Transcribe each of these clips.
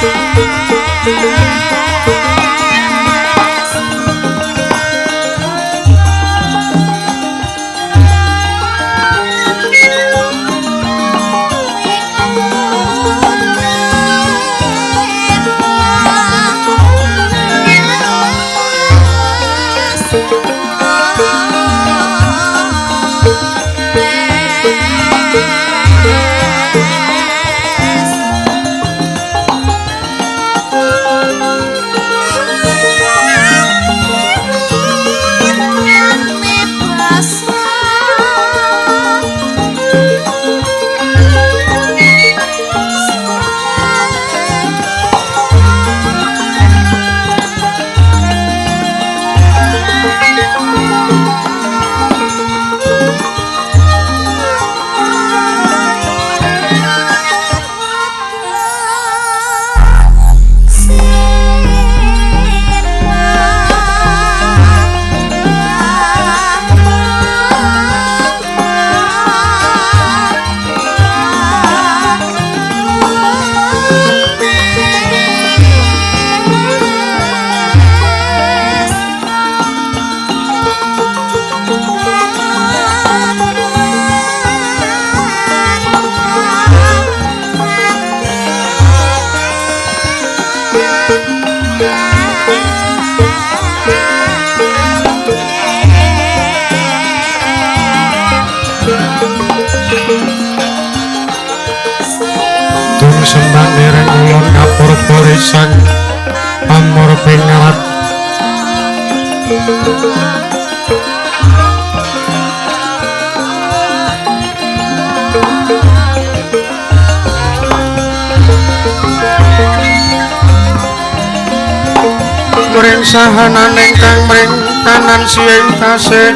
Thank Mring sahananing kang mring kanan siing tasih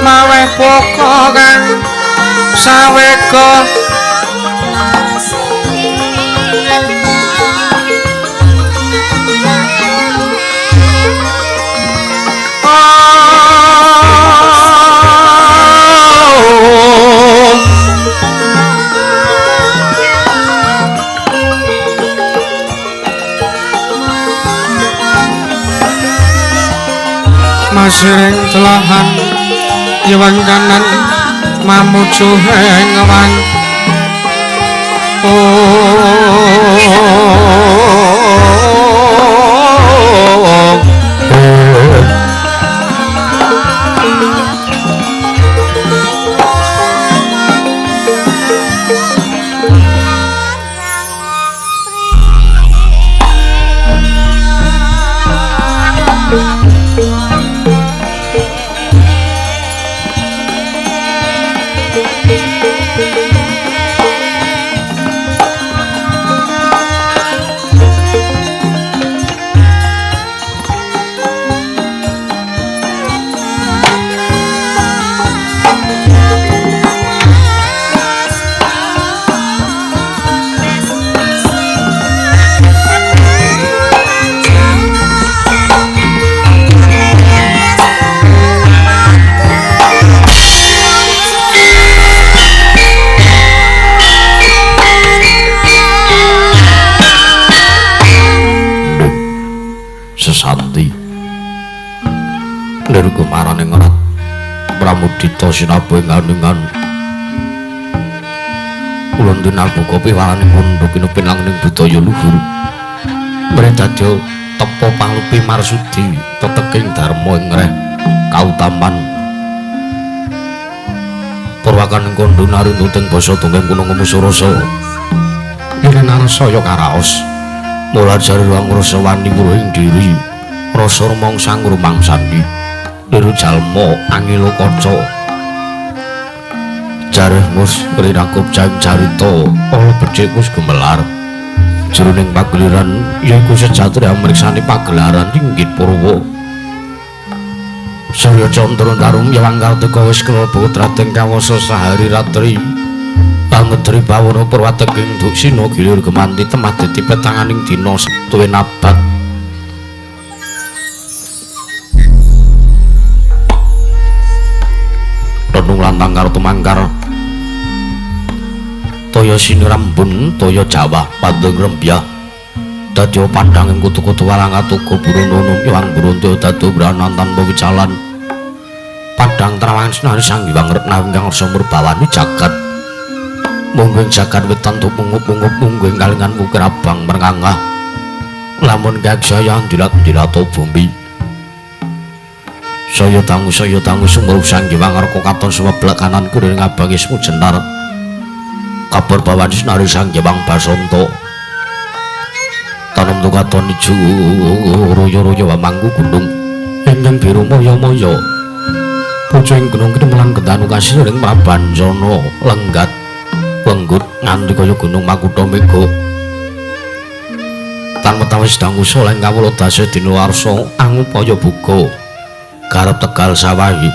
maweh poko kang sawega masiring telahan yewang kanan mamuju ing wan Sesanti lir kumarane ngerat Pramudita sinabu ing aningan ulun tinalbuka piwarane pundhuk kinupin langning budaya luhur mrih dadya tepa panglupi marsudi teteking dharma ing ngreh kautaman purwakaning kandha naruntuting basa dongeng kuno ngumus rasa yen narasaya karaos mula jare ruang rasa wani wuruhing diri rasa rumangsa ngrumangsani liru jalma angelo kaca jareh mus rirakup jaing carita ala becik wis gumelar jroning pagelaran yaiku sejatri amriksani pagelaran inggit purwa Surya Candra Tarung Yawang Kartika wis klebu trateng kawasa sahari ratri pangedri bawana purwateking duksina gilir gemanti temah dadi petanganing dina tuwin abad renung lantang karo tumangkar toya sinirambun toya Jawa pandeng rembyah dadi pandanging kutu-kutu walang atuku burunono iwang buruntu dadi branan tanpa wicalan padang trawangan sinari sang hyang retna ingkang rasa murbawani jagat mungguing jagat wetan tumungup-mungup mungguing kalingan wukir abang merngangah lamun gagsaya ndilat-ndilato bumi saya dangu sumur sang hyang arka katon sumeblek kanan kuring abangi semu jenar kabar bawan sinari sang hyang basanta tanem tukaton ijo royo-royo wamangku gunung ingkang biru moyo-moyo pucuking gunung kinemelan gendanu kasiring prabanjana lenggat lenggut nganti kaya gunung Makutha Mega tan metawis dangu soleh kawula dasa dina warsa angupaya buka garep tegal sawahi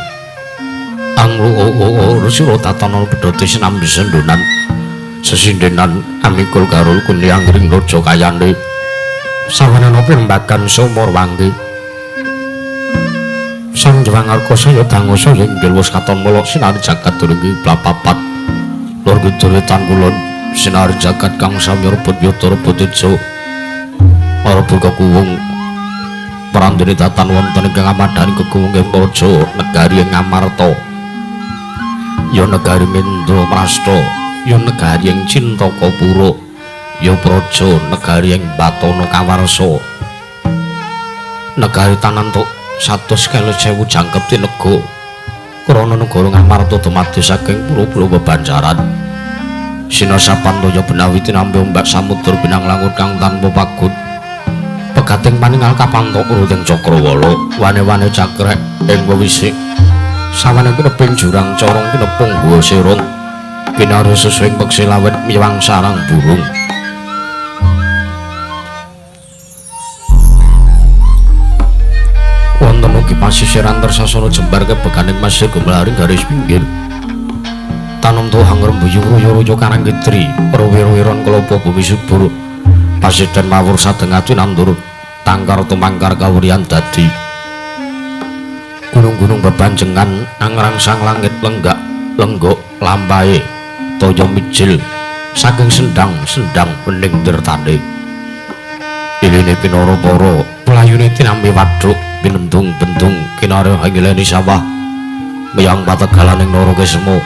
anglu sira tatana pedhote sinambi sendonan sesindenan amikul garul kundi anggring raja kayane sawanana pirembagan sumur wangke Sang Hyang Arka saya dangu saya inggil wis katon melok sinari jagat durung plapapat lor kidul wetan kulon sinari jagat kang sami rebut yata rebut tejo rebut kekuwung prandene datan wonten ingkang amadhani kekuwung ing praja negari ing Ngamarta ya negari Indraprasta ya negari ing Cintakapura ya praja negari ing Batana Kawarsa negari tanantuk 100,000 jangkep tinega krana negara Ngamarta dumadi saking pura-pura bebanjaran. Sinasapan toya benawi tinampi ombak samudra binang langut kang tanpa pagut. Pegating paningal kapantok uruting cakrawala, wane-wane cakrek ing wewisik. Sawane kineping jurang corong kinepung guwa serong. Kinarya sesuing peksi lawet miwang sarang burung. Wonten ugi pasisiran tersasana jembar kebeganing pasir gumlaring garis pinggir. Tanem tuha ngrembuyung ruya-ruya karang kitri, ruwi-ruwiron kelapa bumi subur. Pasiden mawur sadeng ati nandur tangkar tumangkar kawuryan dadi. Gunung-gunung bebanjengan angrangsang langit lenggak lenggok lampahe toya mijil saking sendang-sendang bening tirtane. Iline pinara para pelayune tinampi waduk pinendung-bendung kinarya hangileni sawah miyang pategalaning Narakesma.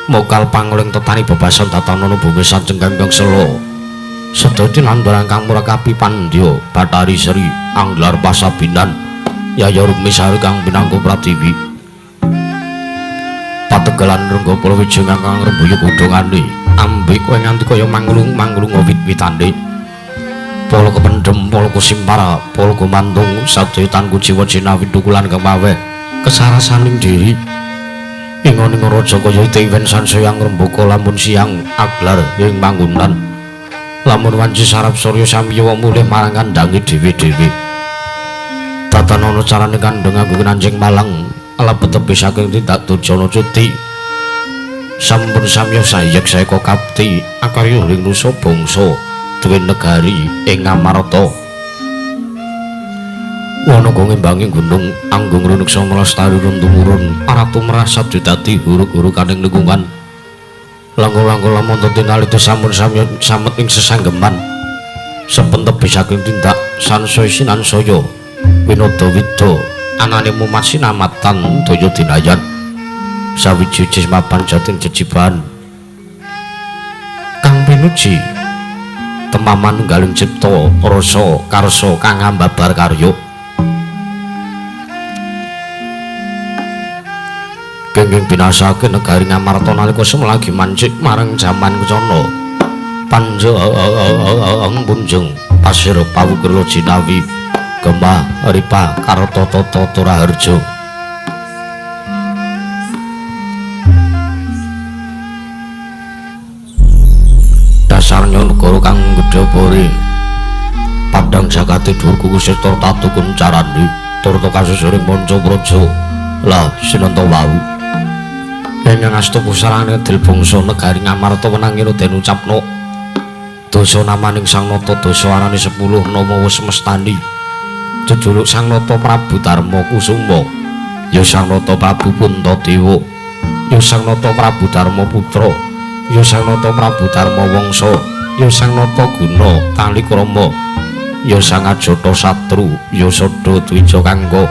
Mokal pangling tetani bebasan tatanana bumi sanceng kang sela. Sedaya tinandur kang murakapi pandya Bathari Sri Anglar Pasabinan Yaya Rukmisari kang pinangku pratiwi. Pategelan Renggapala Wijaya kang ngrembuyung godhongane ambek kowe nganti kaya manglung-manglung wit-witane. Pala kependhem, pala kusimpara, pala gumantung sadaya tan kujiwa jinawi dukulan kemaweh kesarasaning diri. Ingoning raja kaya itiwen sansaya ngrembaka lamun siang aglar ing manggonan. Lamun wanci sarap surya samiya mulih marang kandhange dhewe-dhewe. Tatanana carane kandheng nganggo anjing malang alebet tepi saking tindak durjana cuti. Sampun samya sayek saeka kapti akarya ing nusa bangsa duwe negari ing Ngamarta. Wana ngimbangi gunung anggung runuksa melestari run tumurun aratu merasa dadi huruk-hurukaning lingkungan. Langkung-langkung lamun tinalita sampun samya samet ing sesanggeman. Sepentep saking tindak sansaya sinansaya winada wida anane mumat sinamatan daya dinayan. Sawiji mapan jatin jejiban kang pinuji temaman nunggaling cipta rasa karsa kang ambabar karya. Kenging binasake negari Ngamarta nalika semlagi mancik marang jaman kencana. Panjang punjung pasir pawukir jinawi gemah ripah karta tata turaharja. Dasarnya negara kang gedhe pori padang jakate dhuwur kukus tur tatu kuncarane turta kasusuring manca praja lah sinenta wau. Ingkang asta pusarane dil bangsa negari Ngamarta wenangina den ucapna dasa namaning Sang Nata dasa arane 10 nama wis mestani. Jejuluk Sang Nata Prabu Darma Kusuma, ya Sang Nata Prabu Puntadewa, ya Sang Nata Prabu Darma Putra, ya Sang Nata Prabu Darma Wangsa, ya Sang Nata Guna Talikrama, ya Sang Ajata Satru, ya Sada Dwija Kangka,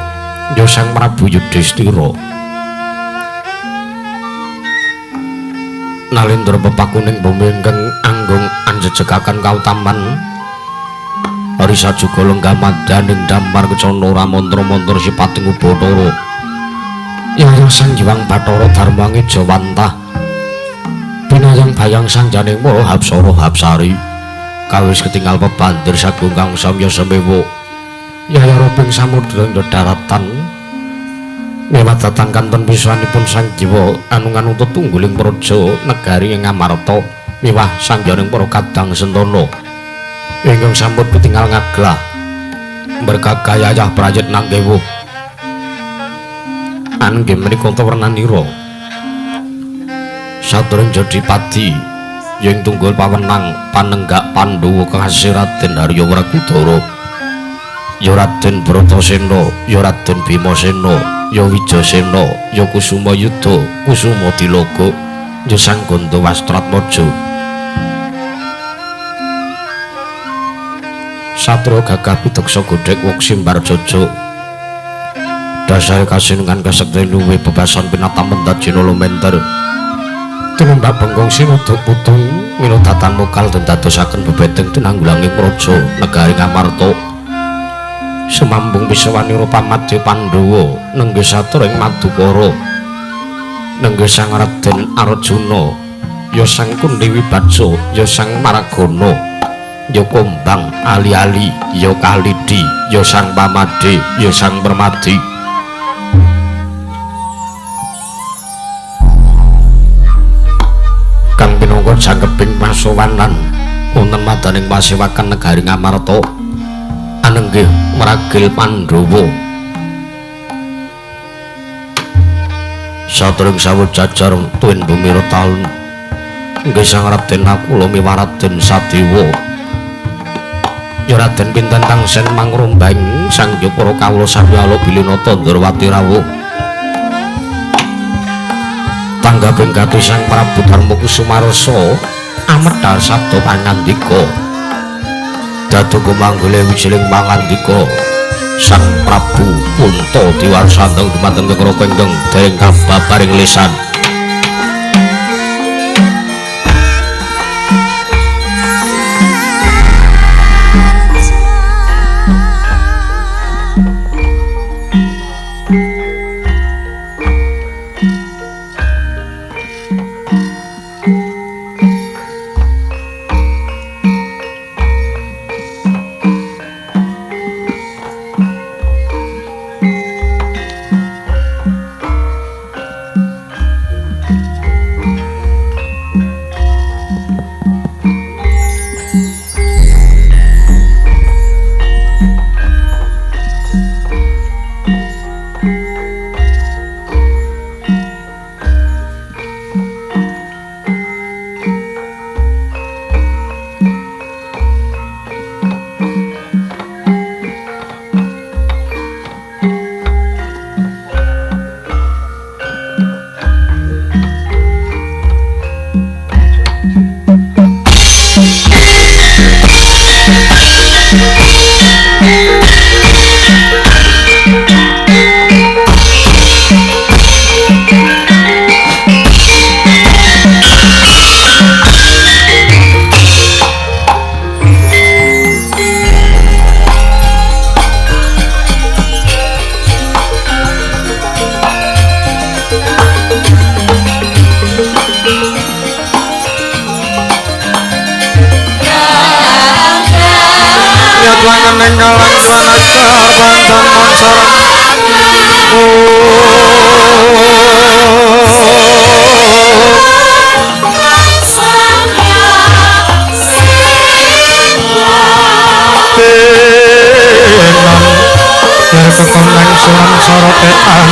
ya Sang Prabu Yudhistira. Nalindra pepakuning bumi ingkang anggung anjejegaken kautaman risa juga lenggah madyaning dampar kencana ramantra-mantra sipating ubathara. Yayang Sang Hyang Bathara Darmangi Jawantah binayang bayang sangjaning para hapsara hapsari kawis ketinggal pebandir sagung kang samya semewa. Yaya roping samudra ing daratan miwadatan kanten pisanipun Sang Jiwa anungan tetungguling praja negari ing Ngamarta miwah sangjaning para kadang sentana ingkang sampun ketinggal ngaglah berkagayayah prayit nangkewuh. Angge menika wernanira sadurung jadi padi ing tunggul pawenang panenggak Pandhawa kekasih Raden Harya Werkudara, ya Raden Bratasena, ya Raden Bimasena, ya Wijasena, ya Kusuma Yuda, Kusuma Dilogo, ya Sang Ganda Wastratmaja. Satria gagah pideksa godhek wok simbar jojo. Dasare kasinungan kasekten luwih bebasan pinatamen dajina lumenter. Tunumbak bengkong sinuduk putung winodatan mokal den dadosaken bebeteng tinanggulangi praja negari Ngamarta. Semambung pisawanira pamadya Pandhawa nenggih satur ing Madukara. Nenggih Sang Raden Arjuna ya Sang Kunti Wibaja, ya Sang Maragana, ya Kombang Ali-ali, ya Kalidi, ya Sang Pamade, ya Sang Permadi. Kang pinangka jangkeping pasowanan wonten madaning pasewakan negari Ngamarta anenggih Mragil Pandhawa. Satring sawut jajar tuwin bumi taun nggih Sang Raden Nakula miwah Raden Sadewa. Ya Raden pinten tangsen mangrumbang sang para kawula sami ala bilinata Ndrawati rawuh. Tanggaping gati Sang Prabu Darma Kusumarsa amedhal sabda pangandika. Dadu kumanggule wijiling pangandika Sang Prabu Punta diwarsandeng dumateng kekraka ingkang dereng kababaring lisan.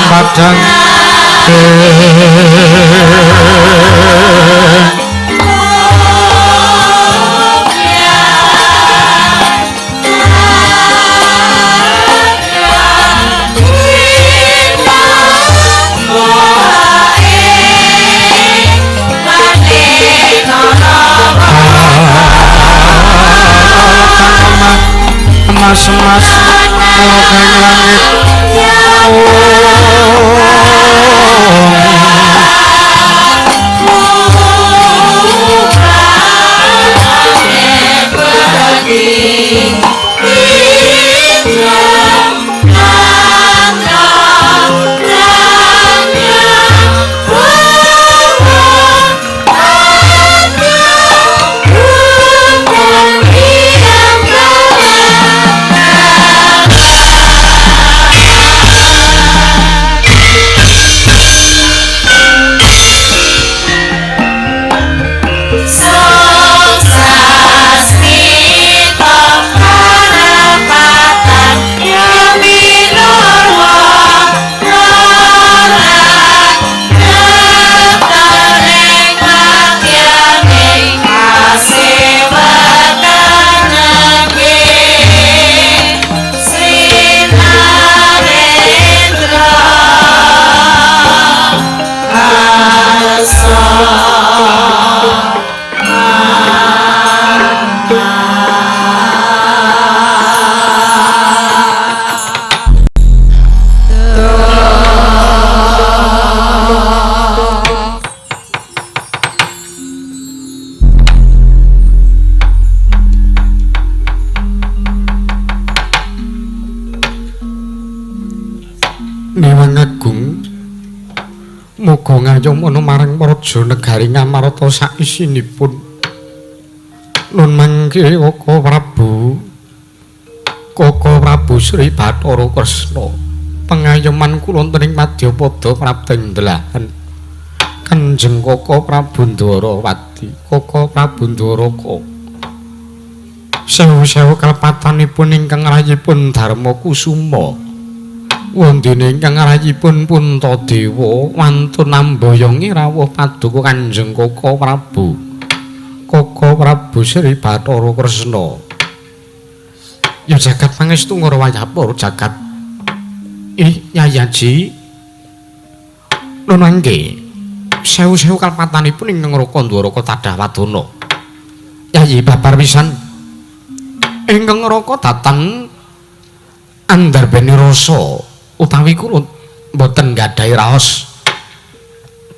Padang emas-emas murukeng langit. Muga ngayomana marang praja negari Ngamarta saisinipun. Nun mangke Kaka Prabu. Kaka Prabu Sri Bathara Kresna. Pengayoman kula wonten ing madyapada prapten delahan. Kanjeng Kaka Prabu Ndwarawati, Kaka Prabu Ndwaraka. Sewu-sewu kalepatanipun ingkang rayipun Darma Kusuma. Wondene ingkang rayipun Puntadewa wantun ambayongi rawuh paduka Kanjeng Kaka Prabu. Kaka Prabu Sri Bathara Kresna. Ya jagat pangestu ngara wayapur jagat. Ih Yayaji. Nun mangke. Sewu-sewu kalepatanipun ingkang Raka Ndwaraka tadah wadana. Yayi babar pisan. Ingkang Raka dateng andarbeni rasa utawi kula mboten nggadahi raos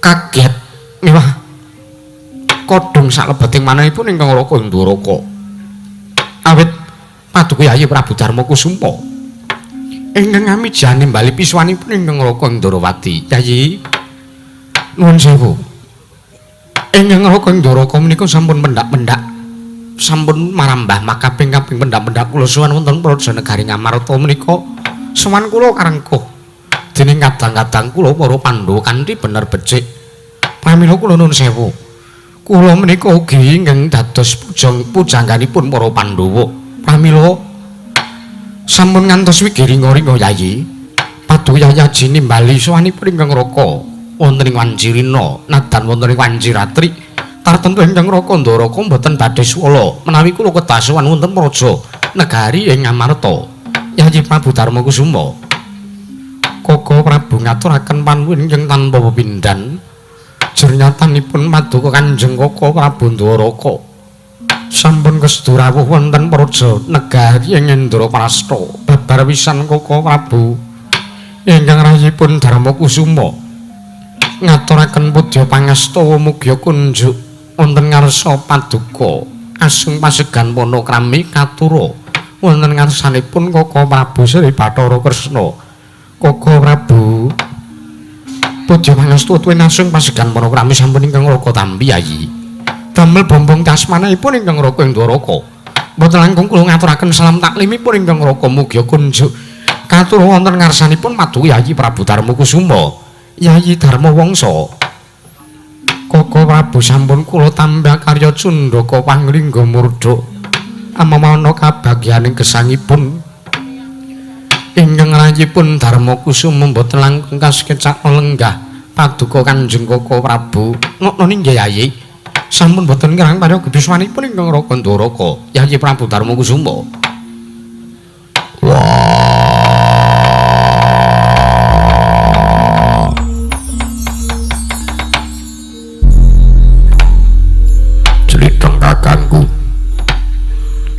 kaget miwah kodhong saklebeting manahipun ingkang Raka Ndwaraka. Awit paduka Yayi Prabu Darma Kusuma ingkang amijane bali piswanipun ingkang Raka Ndwarawati. Yayi nuwun sewu. Ingkang Raka Ndwaraka menika sampun pendak-pendak, sampun marambah makaping-kaping pendak-pendak kula sowan wonten praja negari Ngamarta menika. Sowan kula karengkuh dening kadang-kadang kula para Pandhawa kanthi bener becik. Pramila kula nuwun sewu. Kula menika ugi ingkang dados pujangganipun para Pandhawa. Pramila sampun ngantos wigiri ringa-ringa Yayi. Paduka Yayi nimbali sowanipun ingkang Raka wonten ing Wancirina nadan wonten ing Wanciratri. Tartemtu ingkang Raka Ndwaraka mboten badhe swala menawi kula kedah sowan wonten praja negari ing Ngamarta. Yayi Prabu Darma Kusuma. Kaka Prabu ngaturaken panuwun ingkang tanpa pepindhan. Jernyatanipun paduka Kanjeng Kaka Prabu Ndwaraka sampun kesedu rawuh wonten praja negari ing Indraprasta. Babar pisan Kaka Prabu ingkang rayipun Darma Kusuma ngaturaken pudya pangastawa mugia kunjuk wonten ngarsa paduka asung pasegan panakrami katura wonten ngarsanipun Kaka Prabu Sri Bathara Kresna. Kaka Prabu pudya pangastu tuwin asung pasegan panakrami sampun ingkang Raka tampi Yayi. Damel bombong kasmanipun ingkang Raka Ndwaraka. Mboten langkung kula ngaturaken salam taklimipun ingkang Raka mugia kunjuk katura wonten ngarsanipun paduka Yayi Prabu Darma Kusuma. Yayi Darma Wangsa. Kaka Prabu sampun kula tambah karya cundaka panglingga murda. Amamana kabagyaning gesangipun ingkang rayipun Darma Kusuma mboten langkung kasekecak lenggah paduka Kanjeng Kaka Prabu. Ngono inggih Yayi. Sampun mboten kirang paryoga biswanipun ingkang Raka Ndwaraka Yayi Prabu Darma Kusuma. Wah. Jlitheng kakangku.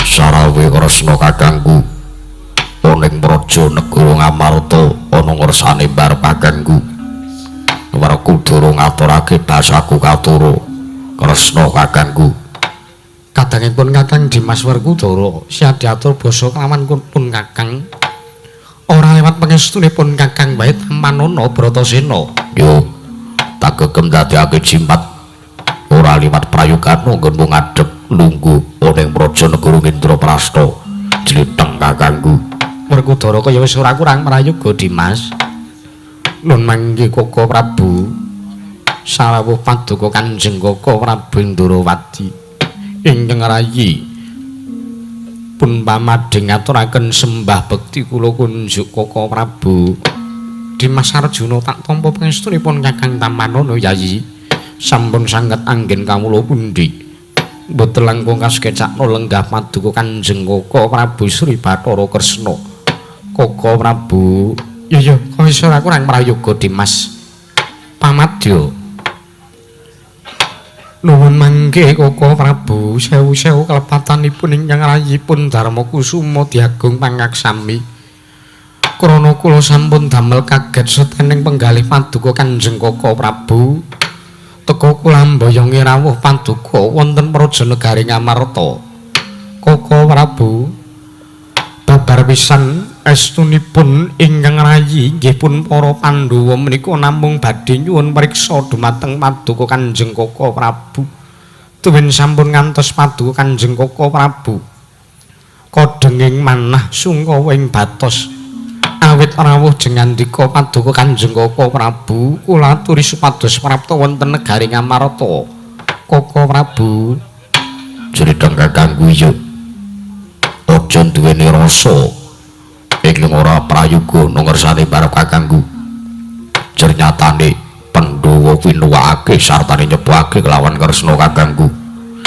Sarawe Kresna kakangku. Ana ing praja negara Ngamarta ana ngersane mbarep kakangku. Werkudara ngaturake basaku katura. Kresna kakangku. Kadangipun Kakang Dimas Werkudara siadiatur basa kelawan pun Kakang. Ora lewat pangestunipun Kakang wae tampanana Bratasena. Yo, tak gegem dadekake jimat. Ora liwat prayogana nggonmu ngadhep lungguh ana ing praja negara Indraprasta. Jlitheng kakangku. Werkudara kaya wis ora kurang prayoga Dimas. Nun mangke Kaka Prabu. Sarawuh paduka Kanjeng Kaka Prabu Ndrawati. Ingkang rayi pun pamadhe ngaturaken sembah bekti kula kunjuk Kaka Prabu. Dimas Arjuna tak tampa pangestunipun Kakang Tamanana Yayi. Sampun sanget anggen kawula pundi. Mboten langkung kasekecakna lenggah paduka Kanjeng Kaka Prabu Sri Bathara Kresna. Kaka Prabu, ya ya wis ora kurang prayoga Dimas. Pamadya. Nuwun mangke Kaka Prabu, sewu-sewu kalepatanipun ingkang rayipun Darma Kusuma diagung pangaksami. Krana kula sampun damel kaget setening penggalih paduka Kanjeng Kaka Prabu. Teka kula mboyongi rawuh paduka wonten praja negari Ngamarta. Kaka Prabu, babar pisan Estunipun ingkang rayi inggih pun para Pandhawa menika namung badhe nyuwun priksa dumateng Paduka Kanjeng Kaka Prabu. Tuwin sampun ngantos Paduka Kanjeng Kaka Prabu. Kodhenging manah sungkawa ing batos. Awit rawuh jengandika Paduka Kanjeng Kaka Prabu, kula aturi supados prapta wonten negari Ngamarta. Kaka Prabu, Jridheng kakangku iya. Aja duweni rasa ing ora prayoga ngersane barep kakangku. Jernyatane Pandhawa pinuwakake sartane nyepake kelawan Kresna kakangku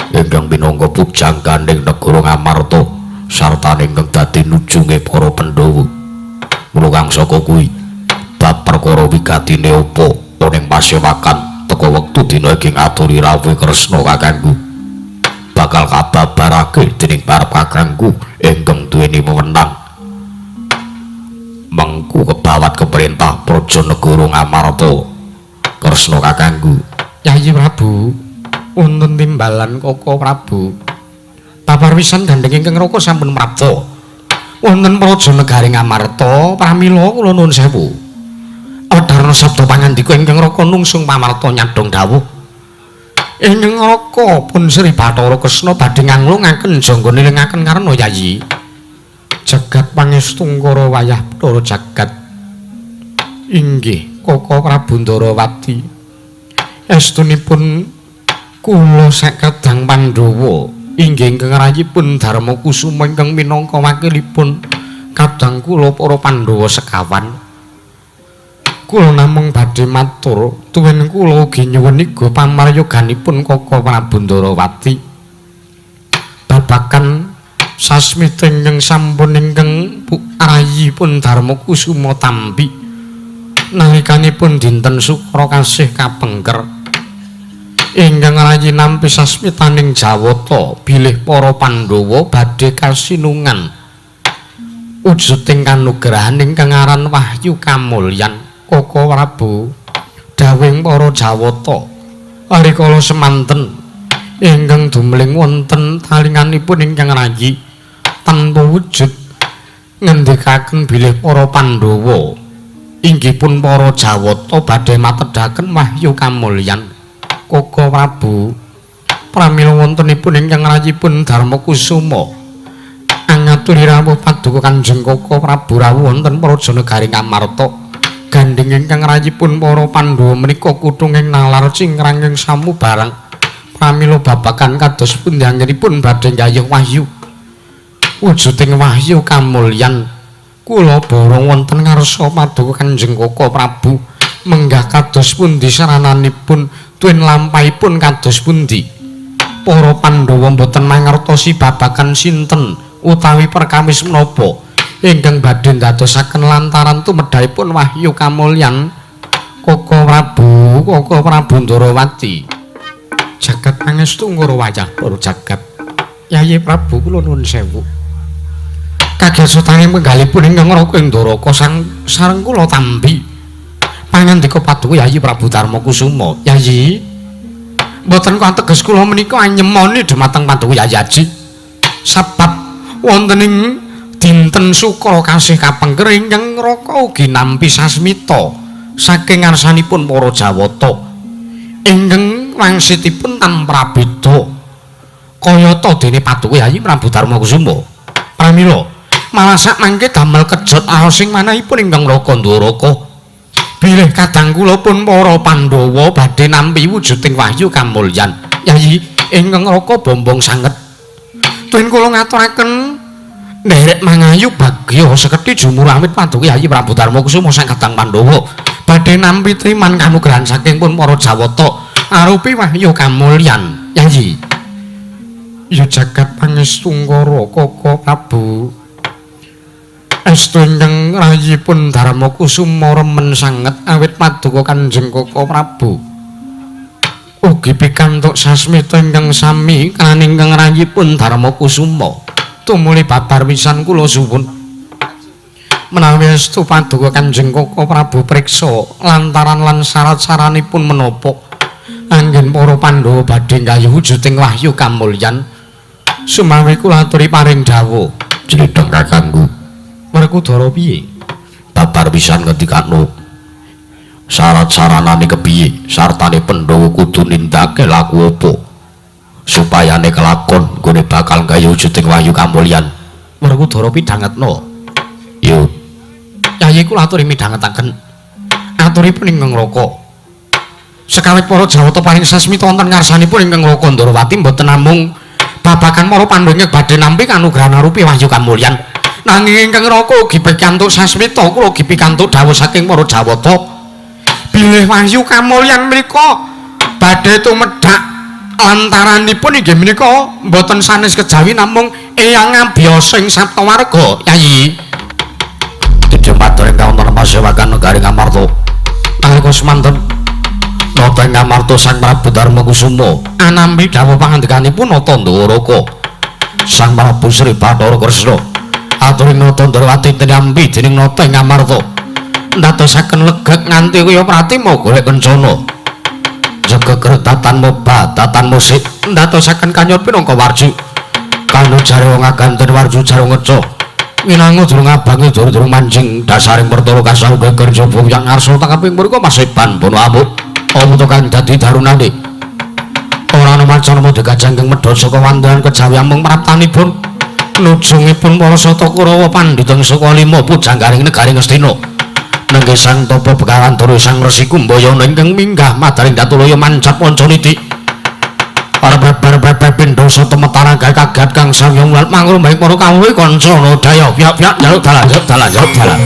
ingkang minangka pujangganing negara Ngamarta sartane ingkang dadi nujunge para Pandhawa. Mula kang saka kuwi bab perkara wigatine apa ning pasewakan teka wektu dina iki ngaturi rawuh Kresna kakangku bakal kababarake dening barep kakangku ingkang duweni wewenang mengku kebawat keperintah praja negara Ngamarta. Kresna kakangku. Yayi Prabu, wonten timbalan Kaka Prabu. Babar wisan gandheng ingkang raka sampun prapta wonten praja negari Ngamarta. Pramila kula nuwun sewu. Adarna sabda pangandika ingkang raka nungsung pamarta nyadhong dawuh. Ingkang raka pun Sri Bathara Kresna badhe nganglungaken jangga nilingaken karna Yayi. Jagat pangestungkara wayah Bathara jagat. Inggih Kaka Prabu Ndarawati. Estunipun kula sakadang Pandhawa inggih ingkang rayipun Darma Kusuma ingkang minangka wakilipun kadang kula para Pandhawa sekawan. Kula namung badhe matur tuwin kula ugi nyuwun iga pamaryoganipun Kaka Prabu Ndarawati babagan sasmita ingkang sampun ingkang rayipun Darma Kusuma tampi nalikanipun dinten Sukra kasih kapengker ingkang rayi nampi sasmitaning Jawata bilih para Pandhawa badhe kasinungan wujuding kanugrahan ingkang aran Wahyu Kamulyan. Kaka Prabu, dawuhing para Jawata rikala semanten ingkang dumling wonten talinganipun ingkang rayi tanpa wujud ngendikaken bilih para Pandhawa inggih pun para Jawata badhe matedhaken Wahyu Kamulyan. Kaka Prabu, pramila wontenipun ingkang rayipun Darma Kusuma angaturi rawuh Paduka Kanjeng Kaka Prabu rawuh wonten praja negari Ngamarta. Gandheng ingkang rayipun para Pandhawa menika kuthunging nalar cingkranging samubarang. Pramila babagan kados pundi anggenipun badhe nggayuh wahyu wujuding Wahyu Kamulyan. Kula borong wonten ngarsa Paduka Kanjeng Kaka Prabu menggah kados pundi sarananipun tuwin lampahipun kados pundi. Para Pandhawa mboten mangertosi babagan sinten utawi perkawis menapa ingkang badhe ndadosaken lantaran tumedhahipun Wahyu Kamulyan. Kaka Prabu, Kaka Prabu Ndarawati. Jagat pangestu ngara wayah para jagat. Yayi Prabu kula nuwun sewu. Kagesutane penggalipun ingkang raka ing Ndaraka sang sareng kula tampi. Pangandika Paduka Yayi Prabu Darma Kusuma. Yayi, mboten kateges kula menika anyemoni dhumateng Paduka Yayi Aji. Sebab wonten ing dinten Sukra kasih kapengker ingkang raka ugi nampi sasmita saking ngarsanipun para Jawata ingkang wangsitipun tanpa prabeda kayata dene Paduka Yayi Prabu Darma Kusuma. Pramila malah sak mangke damel kejot aos ing manahipun ingkang raka Ndaraka bilih kadang kula pun para Pandhawa badhe nampi wujuding Wahyu Kamulyan. Yayi ingkang raka bombong sanget. Tuwin kula ngaturaken nderek mangayu bagya sekedhi jumurawit Paduka Yayi Prabu Darma Kusuma sang kadang Pandhawa badhe nampi triman kanugrahan saking pun para Jawata arupi Wahyu Kamulyan. Yayi, ya jagat pangestungkara Kaka Prabu. Estu ingkang rayipun Darma Kusuma remen sanget awit Paduka Kanjeng Kaka Prabu ugi pikantuk sasmita ingkang sami kan ingkang rayipun Darma Kusuma. Tumuli babar pisan kula suwun menawi estu Paduka Kanjeng Kaka Prabu priksa lantaran lan syarat-saranipun menapa anggen para Pandhawa badhe nggayuh wujuding Wahyu Kamulyan. Sumawi kula aturi paring dawuh. Jridheng kakangku. Werkudara piye? Babar pisan ngendikano. Syarat saranane kepiye? Sartane Pandhawa kudu nindakake laku apa supayane kelakon nggone bakal gawe wujuding wahyu kamulyan. Werkudara pidhangetno. Yo. Yayi kula aturi midhangetaken. Aturipun ingkang Raka. Sekawit para Jawata paring sasmita wonten ngarsanipun ingkang Raka Ndrawati mboten namung babagan para Pandhawa badhe nampi kanugrahan arupi wahyu kamulyan. Nanging ingkang Raka ugi pikantuk sasmita kula ugi pikantuk dawuh saking para Jawata bilih wahyu kamulyan menika badhe tumedhak lantaranipun inggih menika mboten sanes kejawi namung eyang ngabiyasa ing saptawarga. Yayi. Tidya matur ingkang wonten pasewakan negari Ngamarta. Nalika semanten nata ing Ngamarta Sang Prabu Darmakusuma anampi dawuh pangandikanipun Nata Ndoraka Sang Prabu Sri Bathara Kresna aturi Nata Ndrawati tinampi dening nata ing Ngamarta ndadosaken legek nganti kaya pratima golek kencana jegeger tatan moba tatan musik ndadosaken kanyur pinangka warju kanu jare wong aganten warju jare ngeca winangu durung abangi durung manjing dasaring pertara kasau geger jaba yang ngarsa tangkaping mriku masiban bono amuk apa to kang dadi darunane ora ana macan mudha gajangkeng medhot saka wandahan kejawi amung praptanipun nujungipun para Sata Kurawa pandhita saka lima pujanggaring negari Ngastina nenggih Sang Tapa Begawan Dara Sang Resi Kumbayana ingkang minggah madaring Datulaya mancap Pancaniti para babar pindha sata metara gawe kaget kang samya mulat mangrumbahing para kawula kanca daya piyak-piyak njaluk dalan njaluk dalan njaluk dalan.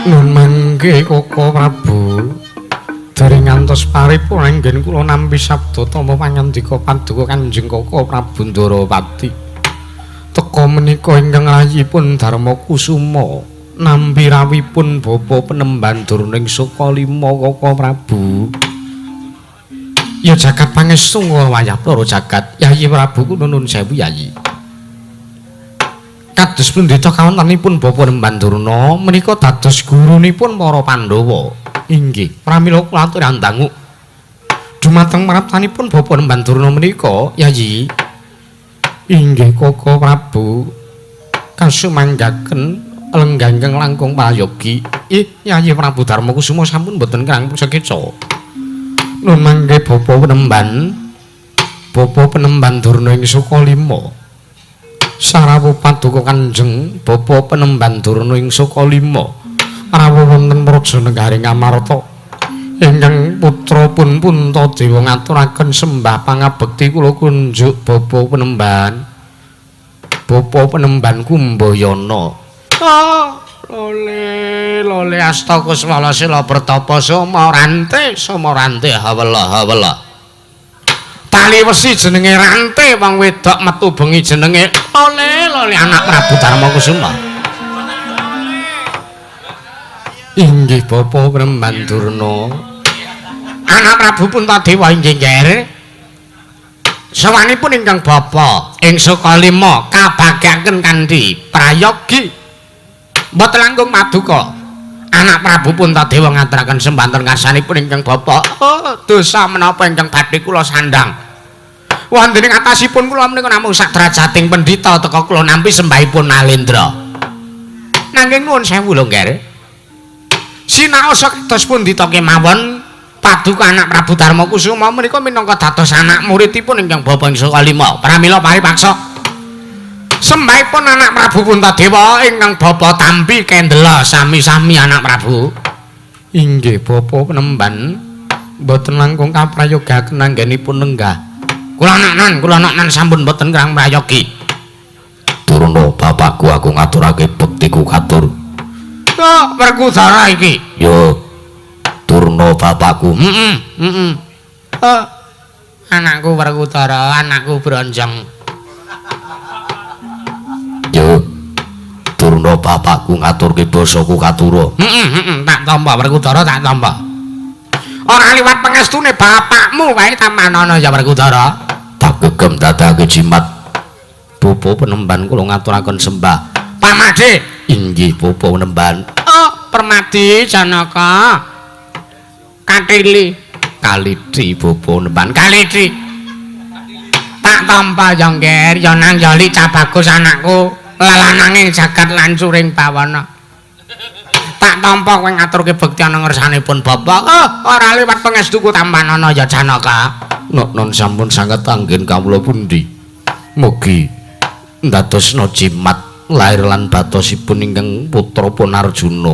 Nun mangke Koko Prabu dereng ngantos paripurna anggen kula nampi sabda tama pangandika paduka Kanjeng Koko Prabu Ndorowati. Teka menika ingkang rayipun Darma Kusuma nampi rawuhipun bapa penemban Durning Sukalima Koko Prabu. Ya jagat pangestu wayah para jagat Yayi Prabu kula nun sewu Yayi. Kados pendhita kawontenipun Bapa Nemban Durna menika dados gurunipun para Pandhawa. Inggih, pramila kula aturi andangu. Dumateng maraptanipun Bapak Nemban Durna menika, Yayi. Inggih Koko Prabu. Kasumanggaken lenggah ingkang langkung prayogi. Ih, Yayi Prabu Darma Kusuma sampun boten kirang sekeca. Nun mangke Bapak Penemban. Bapak Penemban Durna ing Sukalima. Sarawuh paduka Kanjeng Bapak Penemban Durna ing Sukalima. Rawuh wonten praja negari Ngamarta. Ingkang putra pun Puntadewa ngaturaken sembah pangabekti kula kunjuk Bapak Penemban. Bapak Penemban Kumbayana. Ah, lole lole asta kuswala sila pertapa soma rante hawela hawela. Tali wesi jenenge rante wong wedok metu bengi jenenge lole lole anak Prabu Darma Kusuma. Inggih Bapak Penemban Durna. Anak Prabu Puntadewa inggih ngger. Sawanipun ingkang bapa ing Sukalima kabagyaken kanthi prayogi. Mboten langkung maduka. Anak Prabu Puntadewa ngaturaken sembanten ngarsanipun ingkang bapa. Oh, dosa menapa ingkang badhe kula sandhang. Wonten ing atasipun kula menika namung sadrajating pendhita teka kula nampi sembahipun Nalendra. Nanging nuwun sewu lho, Ngger. Sinaosa kados pundi ta kemawon paduka anak Prabu Darma Kusuma menika minangka dados anak muridipun ingkang bapa ing Sukalima. Pramila paripaksa sembahipun anak Prabu Puntadewa ingkang bapa tampi kendela sami-sami anak Prabu. Inggih Bapak Penemban, mboten langkung kaprayogaken anggenipun lenggah. Kula naknan sampun mboten kirang prayogi. Durna bapakku aku ngaturake bektiku katur. Oh, Werkudara iki. Yo. Durna bapakku. Heeh, heeh. Oh, anakku Werkudara, anakku bronjong. Yo. Durna bapakku ngaturke basaku katura. Heeh, heeh, tak tampa Werkudara, tak tampa. Ora liwat pengestune bapakmu wae tamanono ya Werkudara. Tak gegem dadake jimat. Bapak Penemban kula ngaturaken sembah. Pamade. Inggih Bapak Penemban. Oh, Permadi Janaka. Katili. Kaliti Bapak Penemban. Kaliti. Tak tampa ya, Ngger, ya nang ya li cah bagus anakku. Lalanange jagat lancuring bawana. Tak tampa kowe ngaturke bekti ana ngersanipun bapak. Oh, ora liwat pangestuku tampanana ya Janaka. Nok-non sampun sanget anggen kawula pundi. Mugi ndadosna jimat lahir lan batosipun ingkang putra pun Arjuna.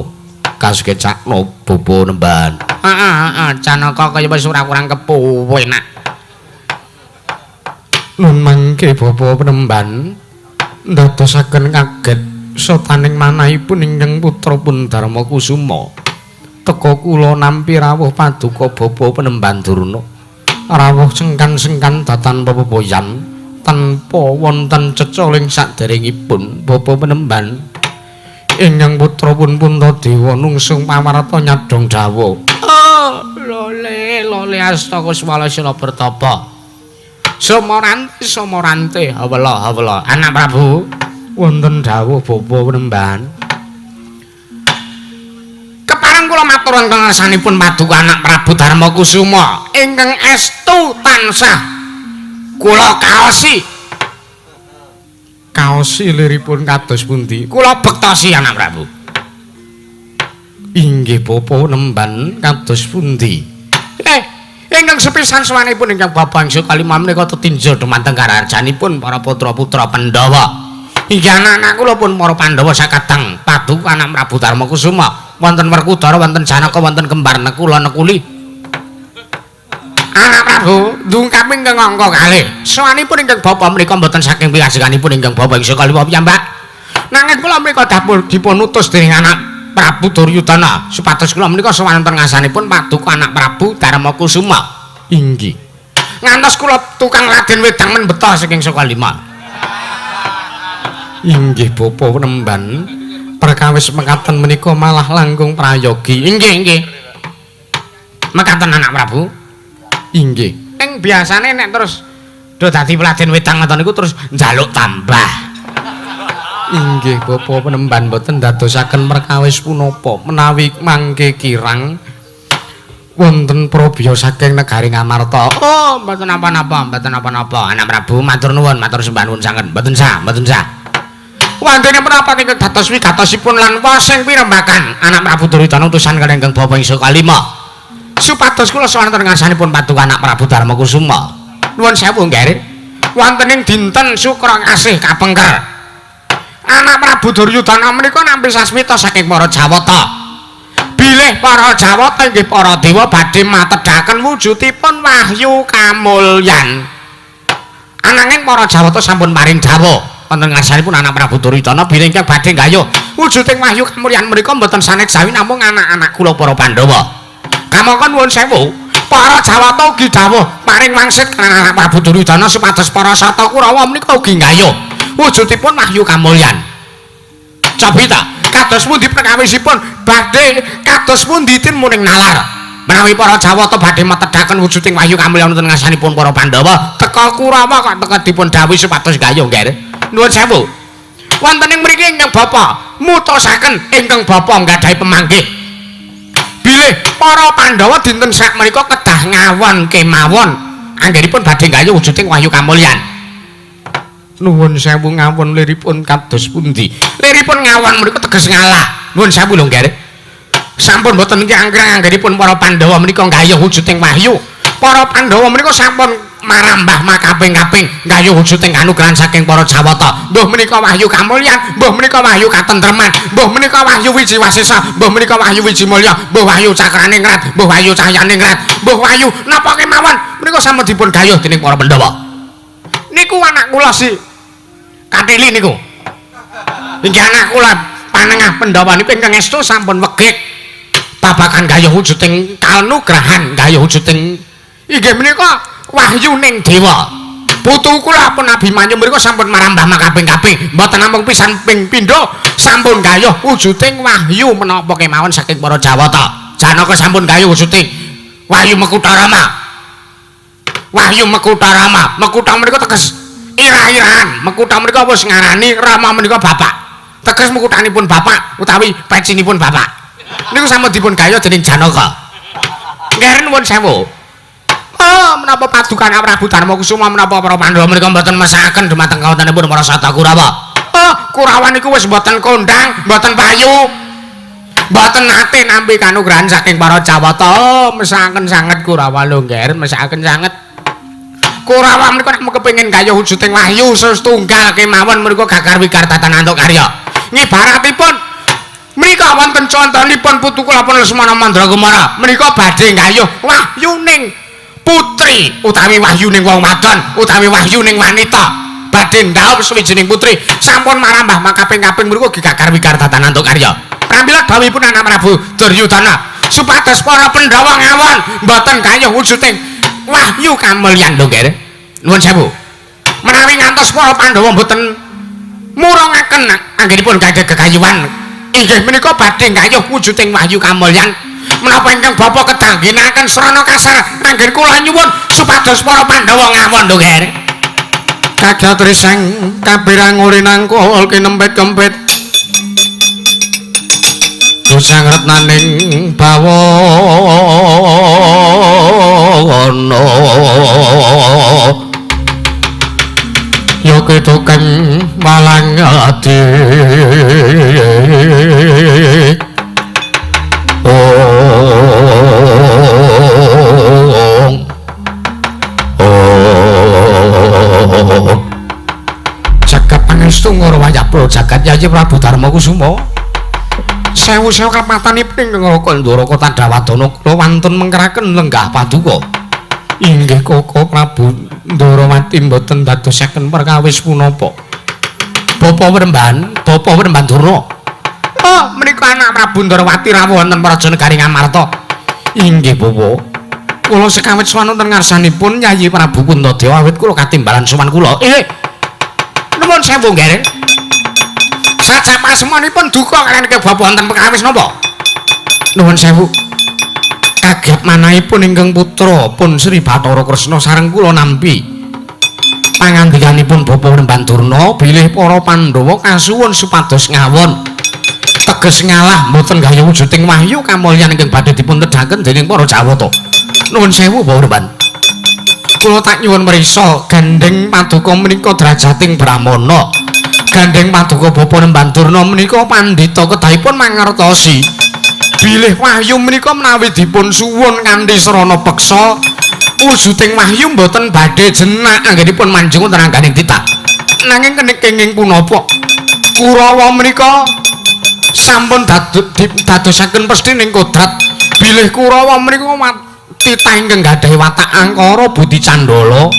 Kasekecakna Bapak Penemban. Heeh, heeh, Janaka kaya wis ora kurang kepuwe nak. Nun mangke Bapak Penemban ndadosaken kaget sotaning manahipun ingkang putra pun Darma Kusuma. Teka kula nampi rawuh paduka Bapak Penemban Durna. Rawuh sengkan-sengkan datan pepoyan tanpa wonten cecoling saderengipun Bapak Penemban. Ingkang putra pun Puntadewa nungsung pawarta nyadhong dawa. Oh, lole lole asta kuswala sila bertapa. Somorante somorante hawela hawela anak Prabu wonten dawuh Bapak Penemban. Kepareng kula matur wonten ngarsanipun paduka anak Prabu Darma Kusuma ingkang estu tansah kula kaosi. Kaosi liripun kados pundi? Kula bektosi anak Prabu. Inggih Bapak Penemban kados pundi? Ingkang sepisan sawanipun ingkang bapa ing Sukalima menika tetinjau dumateng karajanipun para putra-putra Pandhawa. Inggih anak-anak kula pun para Pandhawa sakadang paduka anak Prabu Darma Kusuma, wonten Werkudara, wonten Janaka, wonten kembar Nekula Nekuli. Anak Prabu ndungkap ingkang angka kalih. Sawanipun ingkang bapa menika mboten saking piyajenganipun ingkang bapa ing Sukalima piyambak. Nanging kula menika dapur dipun utus dening anak Prabu Duryudana supados kula menika sowan wonten ngarsanipun paduka anak Prabu Darma Kusuma. Inggih. Ngantos kula tukang Raden Wedang men beta saking Sukalima. Inggih Bapak Penemban, perkawis mekaten menika malah langkung prayogi. Inggih, inggih. Mekaten anak Prabu. Inggih. Ning biasane nek terus do dadi Raden Wedang ngoten niku terus njaluk tambah. Inggih Bapak Penemban mboten ndadosaken perkawis punapa menawi mangke kirang Wonten probya saking negari Ngamarta. Oh, mboten napa-napa, mboten napa-napa. Anak Prabu matur nuwun, matur sembah nuwun sanget. Mboten sah, mboten sah. Wantene menapa ingkang dados wigatosipun lan wasing pirembakan Anak Prabu Duryudana utusan kaliyan ingkang bapa ing kalima. Supados kula sowan wonten ngarsanipun paduka Anak Prabu Darma Kusuma. Nuwun sewu nggih. Wonten ing dinten Sukra Asih kapengker. Anak Prabu Duryudana menika nampi sasmita saking para Jawata. Bilih para Jawata inggih para dewa badhe matedhaken wujudipun wahyu kamulyan. Ananging para Jawata sampun paring dawuh wonten ngarsanipun Anak Prabu Duryudana bilih ingkang badhe nggayuh wujuding wahyu kamulyan menika mboten sanes jawi namung anak-anak kula para Pandhawa. Kamangka nuwun sewu, para Jawata ugi dawuh paring wangsit kaliyan Anak Prabu Duryudana supados para Sata Kurawa menika ugi nggayuh wujudipun wahyu kamulyan. Cobi ta, kados pundi perkawisipun badhe kados pundi muning nalar menawi para Jawata badhe metedhaken wujuding wahyu kamulyan wonten ngarsanipun para Pandhawa, teka Kurawa kok teka dipun dawuhi supados gayuh nggih. Nuwun sewu. Wonten ing mriki ingkang bapa mutosaken ingkang bapa nggadahi pemanggih bilih para Pandhawa dinten sakmenika kedah ngawon kemawon anggenipun badhe gayuh wujuding wahyu kamulyan. Nuwun sewu ngawon liripun kados pundi? Liripun ngawon menika teges ngalah. Nuwun sewu lho nggih. Sampun mboten iki anggrang anggenipun para Pandhawa menika nggayuh wujuding wahyu. Para Pandhawa menika sampun marambah makaping-kaping nggayuh wujuding kanugrahan saking para Jawata. Mbuh menika wahyu kamulyan, mbuh menika wahyu katentreman, mbuh menika wahyu wiji wasesa, mbuh menika wahyu wiji mulya, mbuh wahyu cakraningrat, mbuh wahyu cahyaningrat, mbuh wahyu napa kemawon menika sampun dipun gayuh dening para Pandhawa. Niku anak kula si Katili niku. Inggih anak kula panengah Pandhawa niku ingkang estu sampun wegik babagan gayuh wujuding kanugrahan, gayuh wujuding inggih menika wahyuning dewa. Putu kula pun Abimanyu mriku sampun marambah makaping-kaping, mboten namung pisan ping pindho sampun gayuh wujuding wahyu menapa kemawon saking para Jawata. Janaka sampun gayuh wujuding wahyu Mekutarama. Wahyu Mekutarama, Mekuta menika teges irah-irahan. Mekuta menika wis ngarani Rama menika bapak. Teges mekutanipun bapak utawi pecinipun bapak. Niku sampun dipun gayuh dening Janaka. Nggih nuwun sewu. Oh, menapa paduka Prabu Darma Kusuma menapa para Pandhawa menika mboten mesakaken dumateng kawontenipun para Sata Kurawa. Oh, Kurawa niku wis mboten kondang, mboten payu. Mboten nate nampi kanugrahan saking para Jawata. Oh, mesakaken sanget Kurawa lho nggih, mesakaken sanget. Kurawa menika nek kepengin gayuh wujuding wahyu setunggal kemawon menika gagar wigar tatan antuk karya. Ngibaratipun menika wonten contonipun putu kula pun Lesmana Mandrakumara menika badhe gayuh wahyuning putri utawi wahyuning wong wadon utawi wahyuning wanita badhe ndhaup sawijining putri sampun marambah makaping-kaping mriku ugi gagar wigar tatan antuk karya. Pramila dawuhipun Anak Prabu Duryudana supados para Pandhawa ngawon mboten gayuh wujuding wahyu kamulyan lho nggih. Nuwun sewu. Menawi ngantos para Pandhawa mboten murungaken anggenipun gadhah gegayuhan inggih menika badhe gayuh wujuding wahyu kamulyan. Menapa ingkang bapa kedah ngginakaken srana kasar anggen kula nyuwun supados para Pandhawa ngawon lho nggih. Kagat risang kabirang uri nangkul kinempit-kempit Dusang retnaning bawana ya ketuken malang ati ong ong Jagat pangestu Ngurwayapura jagat Yayi Prabu Darma Kusuma. Sewu-sewu kapatanipun ingkang Raka Ndoraka Tandhawadana kula wantun mengkeraken lenggah paduka. Inggih Koko Prabu Ndorowati mboten dadosaken perkawis punapa. Bapa Wremban, Bapa Wremban Durna. Oh, menika anak Prabu Ndorowati rawuh wonten Praja Negari Ngamarta. Inggih Bapak. Kula sekawit sowan wonten ngarsanipun Yayi Prabu Kuntadewa awit kula katimbalan sowan kula. Nuwun sewu nggih. Sajak pasemonipun duka kaliyan ke bapa wonten perkawis napa? Nuwun sewu. Kaget manahipun ingkang putra pun Sri Bathara Kresna sareng kula nampi pangandikanipun Bapak Wremban Durna bilih para Pandhawa kasuwun supados ngawon Teges ngalah mboten gayuh wujuding wahyu kamulyan ingkang badhe dipun tedhaken dening para Jawata. Nuwun sewu Bapak. Kula tak nyuwun mrisa gandheng paduka menika derajating Brahmana. Gandheng paduka Bapa Nemban Durna menika pandhita kedahipun mangertosi bilih wahyu menika menawi dipun suwun kanthi srana peksa wujuding wahyu mboten badhe jenak anggenipun manjing wonten angganing titah. Nanging kenging punapa Kurawa menika sampun dadosaken pesthi ning kodrat bilih Kurawa menika titah ingkang gadhahi watak angkara budi candala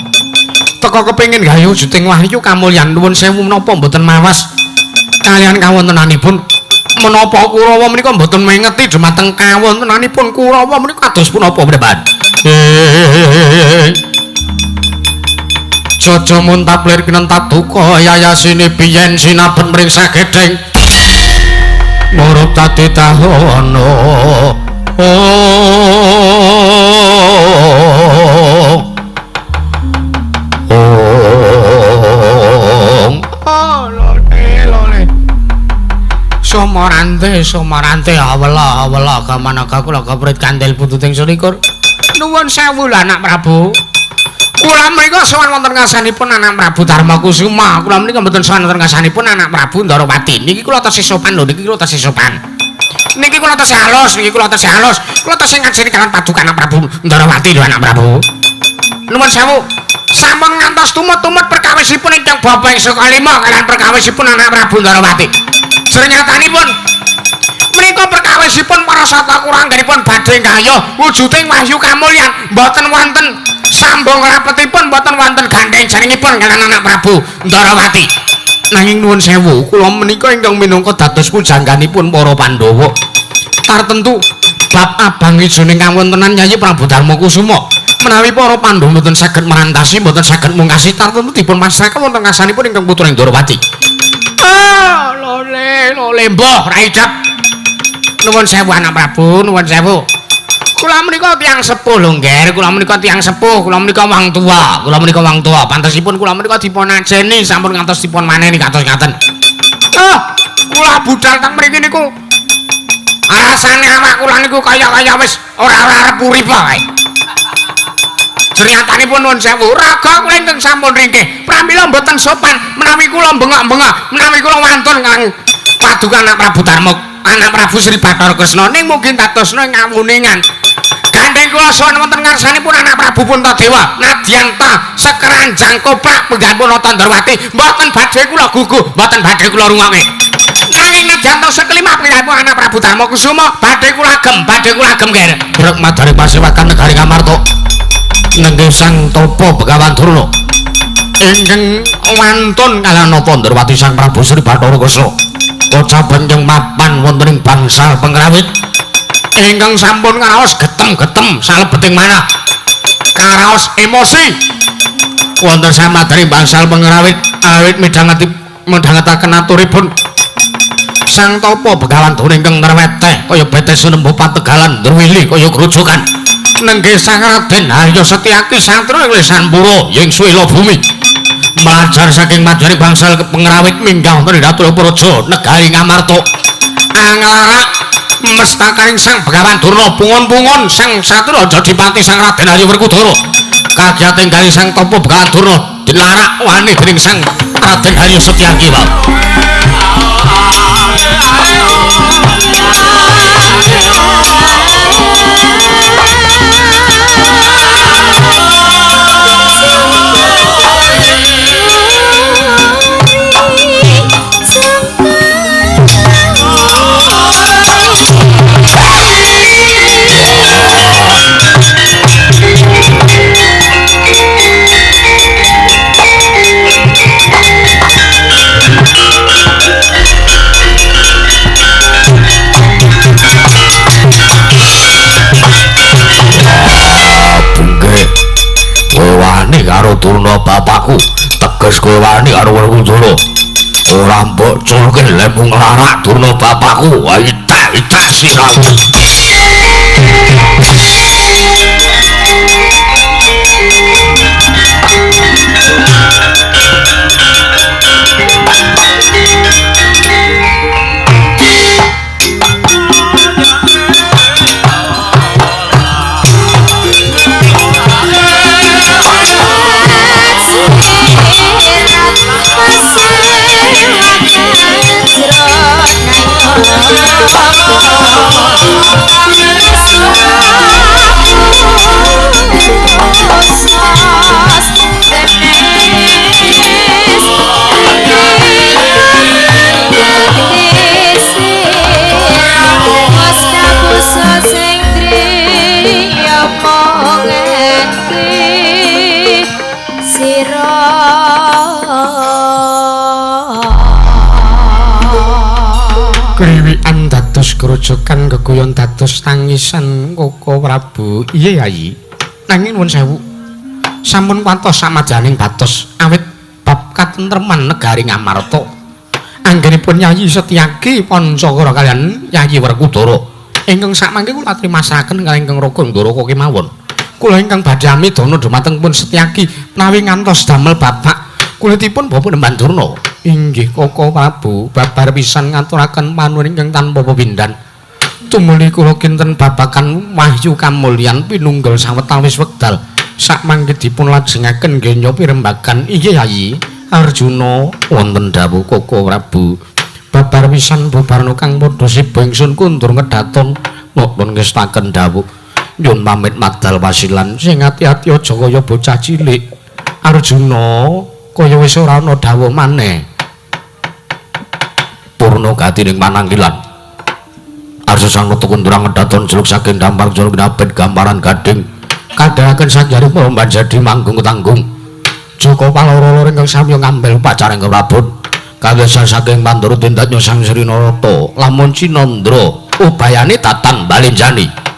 teka kepengin gayuh wujuding wahyu kamulyan. Nuwun sewu menapa mboten mawas kalian kawontenanipun menapa Kurawa menika mboten mengeti dumateng kawontenanipun Kurawa menika kados punapa mremban. Jaja muntap lir kinentap duka yayasine biyen sinabet mring sagedheng murup dadi tahono. Somarante somarante awela awela kamanaga kula keprit kandel pututing selikur. Nuwun sewu lho anak Prabu. Kula menika sowan wonten ngasanipun anak Prabu Darmakusuma. Kula menika mboten sowan wonten ngasanipun anak Prabu Ndarawati. Niki kula tesih sopan lho, niki kula tesih sopan. Niki kula tesih halus, niki kula tesih halus. Kula tesih ngajeni kalian paduka anak Prabu Ndarawati lho anak Prabu. Nuwun sewu. Sampun ngantos tumut-tumut perkawisipun ingkang bapa ing Sukalima kalian perkawisipun anak Prabu Ndarawati. Sernyatanipun menika perkawisipun para sata kurangganipun badhe gayuh wujuding wahyu kamulyan mboten wonten sambung rapetipun mboten wonten gandheng jaringipun kalian anak Prabu Ndarawati. Nanging nuwun sewu kula menika ingkang minangka dados pujangganipun para Pandhawa tartentu bab abang ijoning kawontenan Yayi Prabu Darmakusuma menawi para Pandhawa mboten saged merantasi mboten saged mungkasi tartentu dipun pasrahaken wonten ngasanipun ingkang putra Ndarawati. Ah, lole lole mbah ra idap. Nuwun sewu anak Prabu, nuwun sewu. Kula menika tiyang sepuh lho, Ngger. Kula menika tiyang sepuh, kula menika wong tuwa, kula menika wong tuwa. Pantesipun kula menika dipun ajeni sampun ngantos dipun maneni kados ngaten. Ah, kula budal teng mriki niku rasane awak kula niku kaya-kaya wis ora arep urip wae. Sernyatanipun nuwun sewu, raga kula ingkang sampun ringkih. Pramila mboten sopan menawi kula bengok-bengok, menawi kula wantun kang paduka anak Prabu Darma, anak Prabu Sri Bathara Kresna ning mungkin dadosna ngawuningan. Gandheng kula sowan wonten ngarsanipun anak Prabu Puntadewa, nadyan ta sekeranjang koprak pengganipun Nata Ndrawati, mboten badhe kula gugu, mboten badhe kula rungokke. Nanging nadyan ta sekelima pengganipun anak Prabu Darmakusuma, badhe kula agem, badhe kula agem, Ger. Brek madare pasewakan negari Ngamarta. Nenggih Sang Tapa Begawan Durna ingkang wantun kaliyan Nata Ndrawati Sang Prabu Sri Bathara Kresna pocapan ingkang mapan wonten ing bangsal pengrawit ingkang sampun karaos getem-getem salebeting manah karaos emosi wonten samadari bangsal pengrawit awit midhangetaken aturipun Sang Tapa Begawan Durna ingkang nreweteh kaya betes nembo pategalan ndruwili kaya grojogan nenggih Sang Raden Harya Setyaki satria ing Lesanpura ing Suwela bumi mlajar saking madyaning bangsal pengrawit minggah wonten ing Praja negari Ngamarta anglarak mestakaning Sang Begawan Durna pungun-pungun Sang Satria Jodipati Sang Raden Arya Werkudara kagiyating garing Sang Tapa Begawan Durna dilarak wani dening Sang Raden Harya Setyaki wae. Karo Durna bapakku teges kowe wani karo Werkudara ora mbok culke lemu nglarak Durna bapakku itak-itak siramu. Wiwikan dados grojogan geguyon dados tangisan Koko Prabu. Iya Yayi. Nanging nuwun sewu. Sampun kuwatos samadyaning batos awit bab katentreman negari Ngamarta. Anggenipun Yayi Setyaki Pancakara kaliyan Yayi Werkudara. Ingkang sakmangke kula atrimasaken kaliyan ingkang Raga Ndoraka kemawon. Kula ingkang badhe amidana dhumateng pun Setyaki menawi ngantos damel bapak kulitipun Bapak Nembandurna. Inggih Koko Prabu, babar pisan ngaturaken panuwun ingkang tanpa pepindhan. Tumuli kula kinten babagan wahyu kamulyan pinunggel sawetawis wekdal. Sakmangke dipun lajengaken genya pirembagan. Inggih Yayi Arjuna. Wonten dawuh Koko Prabu. Babar pisan bubarna kang padha siba ingsun kundur ngedaton nuwun ngestaken dawuh. Nyun pamit madal wasilan sing ati-ati aja kaya bocah cilik. Arjuna kaya wis ora ana dawuh maneh. Purna gati ning mananggilan. Arsa sang nutu kundurang ngedaton jeluk saking dampar jeluk nabet gambaran gading. Kadharaken sanjari para jadi manggung tanggung. Joko paloro-loro ingkang sami ngambil upacara ingkang prabon. Kawiyasa saking Pandara tindatnya Sang Sri Narata lamun Cinandra ubayane tatan balenjani.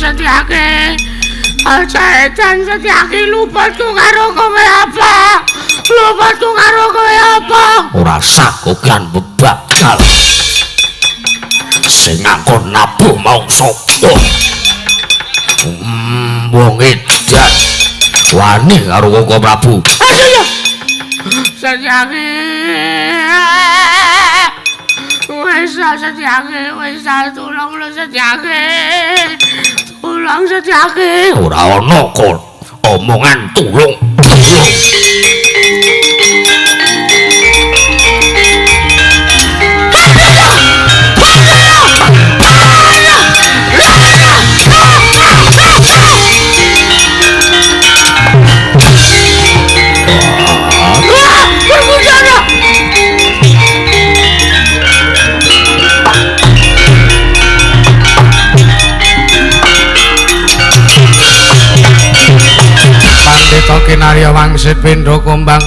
Setyaki. Aja edan Setyaki, lupatku karo kowe apa? Lupatku karo kowe apa? Ora sah kokian bebagal. Sing ngakon nabuh mau sapa? Wong edan wani karo Koko Prabu. Aduh. Setyaki. Wis Setyaki, wis tulung lho Setyaki. Tulung Setyaki. Ora ana kok omongan tulung. Pandhita kinarya wangsit pindha kumbang.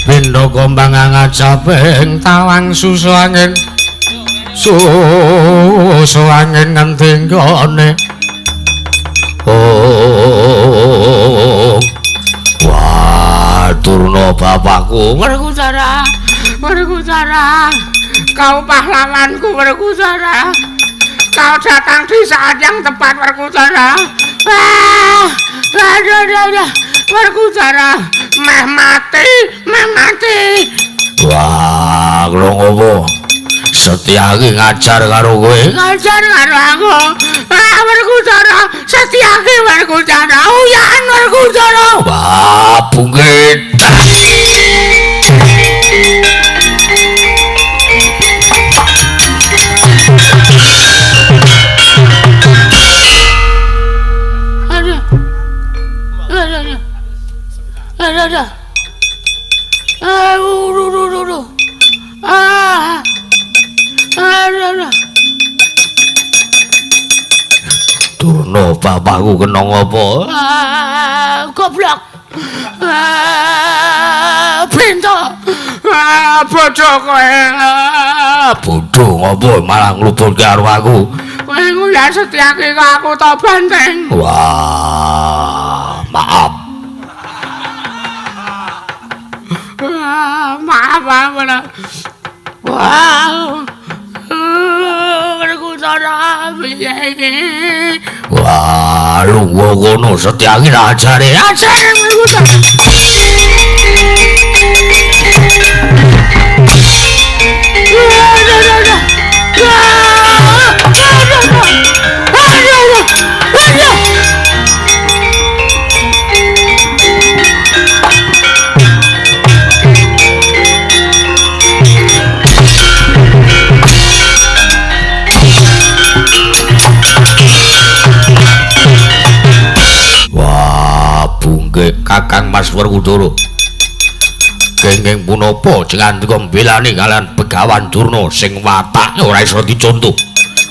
Pindha kumbang angajaping tawang susu angin. Susu angin ngendi nggone? Oh. Wah, Durna bapakku. Werkudara, Werkudara. Kau pahlawanku Werkudara. Kau datang di saat yang tepat Werkudara. Wah, aduh, aduh, Werkudara, meh mati, meh mati. Wah, lho ngopo? Setyaki ngajar karo kowe. Ngajar karo aku. Ah, Werkudara, Setyaki Werkudara, uyan Werkudara. Wah, bungkit. Aduh, aduh, ah, aduh. Durna bapakku kena ngopo? Ah, goblok. Ah, pintu. Ah, bodoh kowe. Bodoh ngopo malah ngluputke karo aku. Kowe nguyak Setyaki kok aku to banteng. Wah, maaf. Maaf, maaf. Wah, Werkudara piye iki? Wah, lungguh kono Setyaki ajare. Ajare Werkudara. Kakang Mas Werkudara. Kenging punapa jengandika mbelani kalian Begawan Durna sing watake ora iso dicontoh.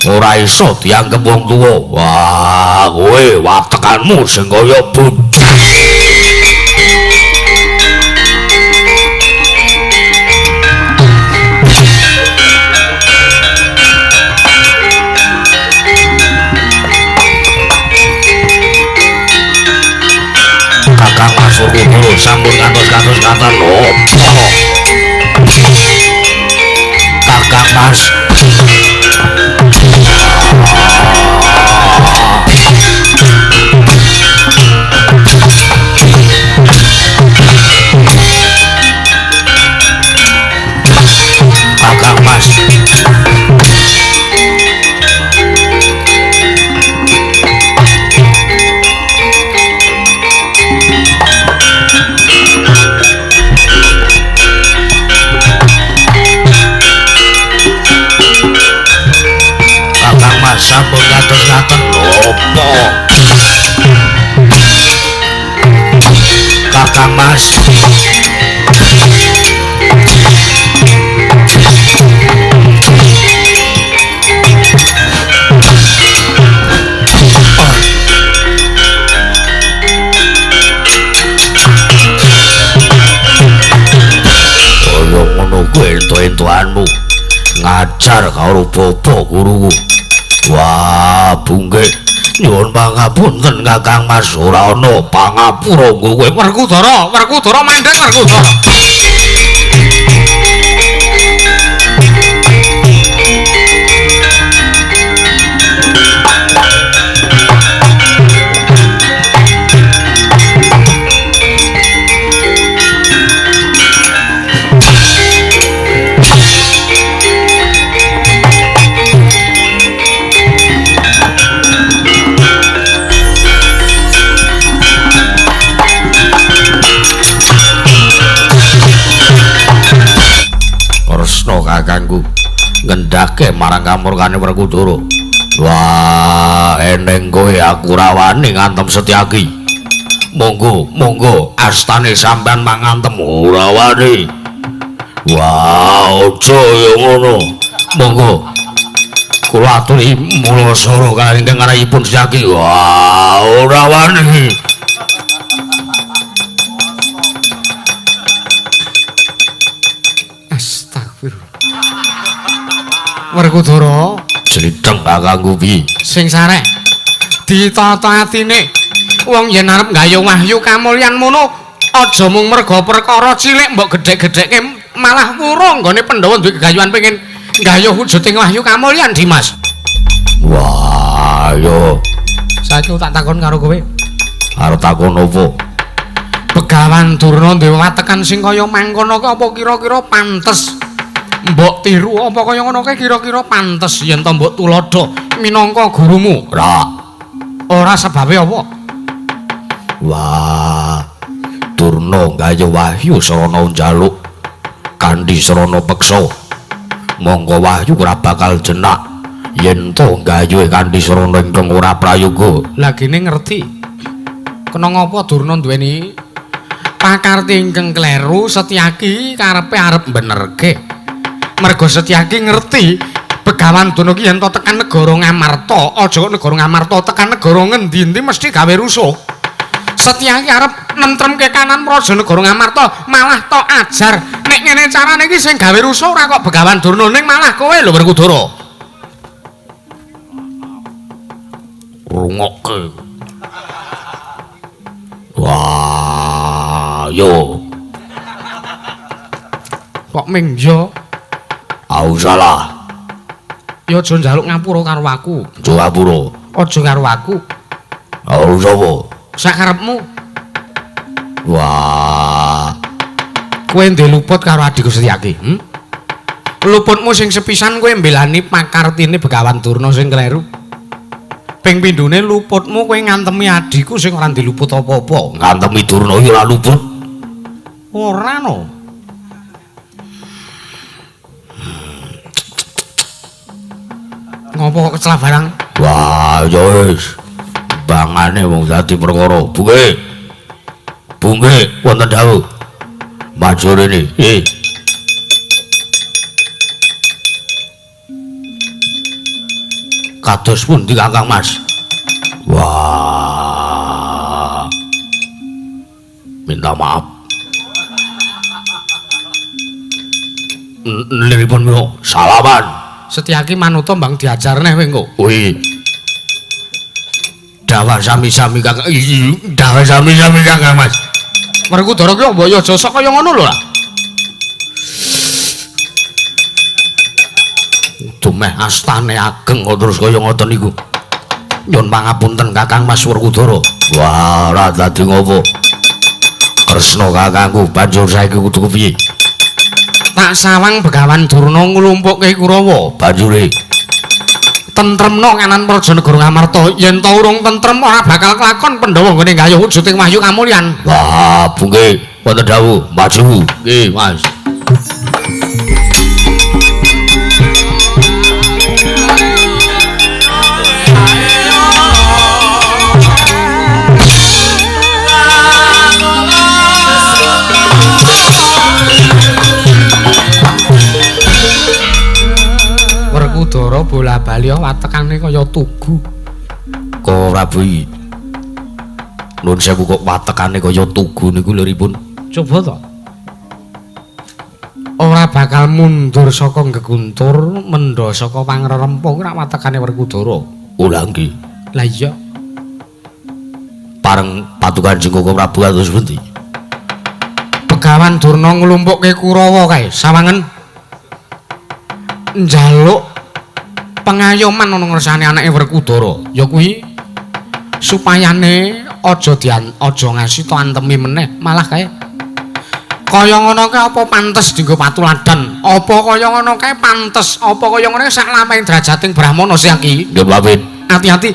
Ora iso dianggep wong tuwa. Wah, kowe watekanmu sing kaya bojo. Kakang Mas Werkudara sampun ngantos-kantos ngaten opo? Kakang Mas. Kakang Mas. Sampun kados ngaten opo? Kakang Mas. Kaya ngono kuwi entu-entuanmu ngajar karo bapak guruku. Wah, bungke nyuwun pangapunten Kakang Mas, ora ana pangapura nggo kowe. Werkudara, Werkudara mandhek Werkudara. Kresna kakangku ngendhake marang kamurkane Werkudara. Wah, eneng kowe aku ora wani ngantem Setyaki. Monggo, monggo astane sampean mangantem ora wani. Wah, aja ya ngono. Monggo. Kula aturi mulasara kaliyan ingkang arahipun Setyaki. Wah, ora wani. Werkudara jlidheng kakangku piye? Sing sareh ditata atine. Wong yen arep nggayuh wahyu kamulyan mono aja mung merga perkara cilik mbok gedhek-gedhekke malah wurung nggone Pandhawa duwe gegayuhan pengen nggayuh wujuding wahyu kamulyan Dimas. Wah, yo. Saiki tak takon karo kowe. Arep takon opo? Begawan Durna duwe watekan sing kaya mangkono ki apa kira-kira pantes mbok tiru apa kaya ngono kae kira-kira pantes yen to mbok tuladha minangka gurumu? Ora. Ora sebabe apa? Wah, Durna nggayuh wahyu sarana njaluk kanthi sarana peksa. Monggo wahyu ora bakal jenak yen to nggayuh kanthi sarana ingkang ora prayoga. Lah gene ngerti. Kena ngapa Durna duweni pakarti ingkang kleru, Setyaki karepe arep benerke. Mergo Setyaki ngerti Begawan Durna ki yen to tekan negara Ngamarta, aja kok negara Ngamarta, tekan negara ngendi-endi mesti gawe rusuh. Setyaki arep nentremke kanan praja negara Ngamarta, malah tok ajar. Nek ngene carane iki sing gawe rusuh ora kok Begawan Durna, ning malah kowe lho Werkudara. Rungokke. Wah, yo. Kok ming yo? Au salah. Ya aja njaluk ngapura karo aku. Aja ngapura. Aja karo aku. Au sapa? Sakarepmu. Wah. Kowe ndek luput karo adikku Setyaki, hm? Luputmu sing sepisan kowe mbelani pakartine Begawan Durna sing kleru. Ping pindhone luputmu kowe ngantemi adikku sing ora diluput apa-apa. Ngantemi Durna iki ora luput. Ora no. Ngopo kok kecelah barang? Wah, ya wis. Bangane wong dadi perkara. Bungke. Bungke wonten dawuh. Maju rene. Kados pundi Kakang Mas? Wah. Minta maaf. Nliripun mila salaman. Setyaki manuta mbang diajar neh kowe engko. Kuwi. Dawah sami-sami Kakang. Dawah sami-sami Kakang Mas. Werkudara ki mbok ya aja sok kaya ngono lho lah. Dumeh astane ageng kok terus kaya ngoten niku. Nyun pangapunten Kakang Mas Werkudara. Wah, ora dadi ngopo. Kresna kakangku banjur saiki kudu kepiye? Tak sawang Begawan Durna nglumpukke Kurawa. Banjure tentremno kanan praja negara Ngamarta. Yen ta urung tentrem ora bakal kelakon Pandhawa nggone nggayuh wujuding wahyu kamulyan. Wah, bungke wonten dawuh, maju. Nggih, Mas. Werkudara bola-bali watekane kaya tugu. Kok Prabu iki? Nuwun sewu kok watekane kaya tugu niku liripun. Coba to. Ora bakal mundur saka geguntur, mendha saka pangrerempa kuwi rak watekane Werkudara. Oh lha nggih. Lah iya. Pareng Paduka Kanjeng Koko Prabu kados pundi? Begawan Durna nglumpukke Kurawa kae, sawangen njaluk pengayoman ana ngersane anake Werkudara. Ya kuwi supayane aja dian aja ngasita antemi meneh, malah kae kaya ngono kae apa pantes dienggo patuladan? Apa kaya ngono kae pantes? Apa kaya ngono sak lamahing derajating Brahmana Setyaki? Nggih, Pak. Ati-ati.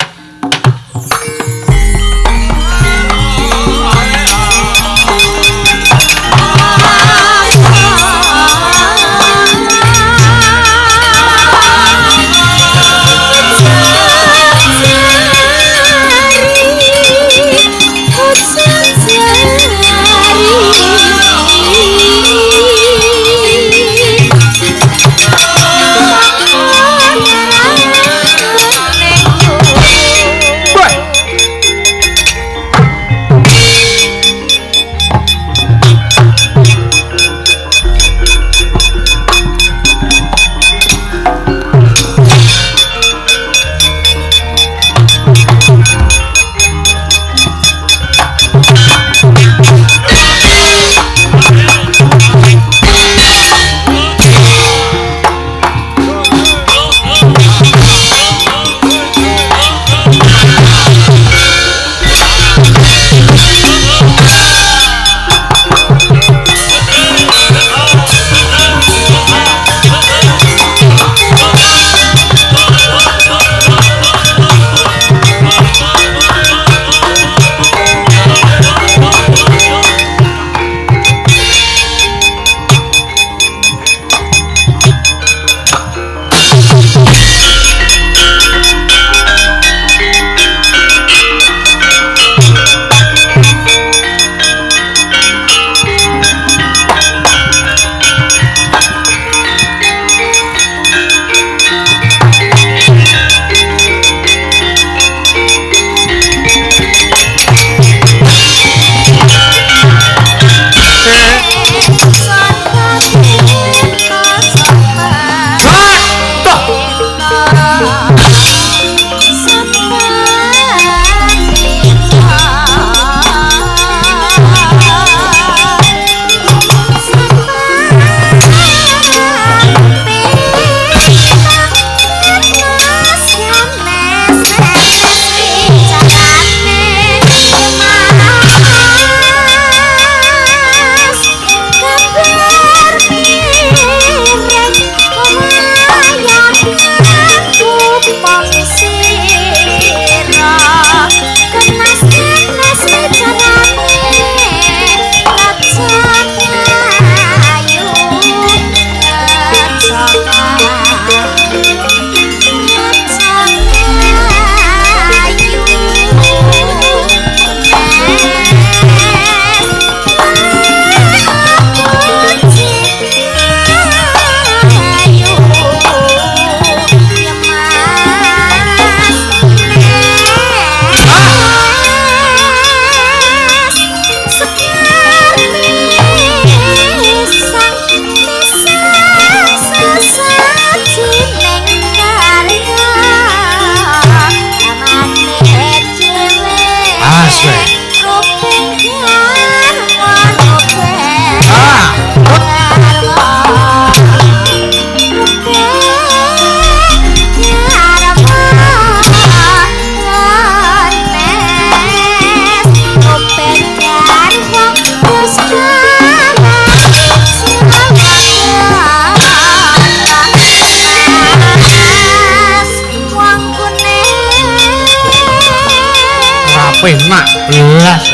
Penak belas.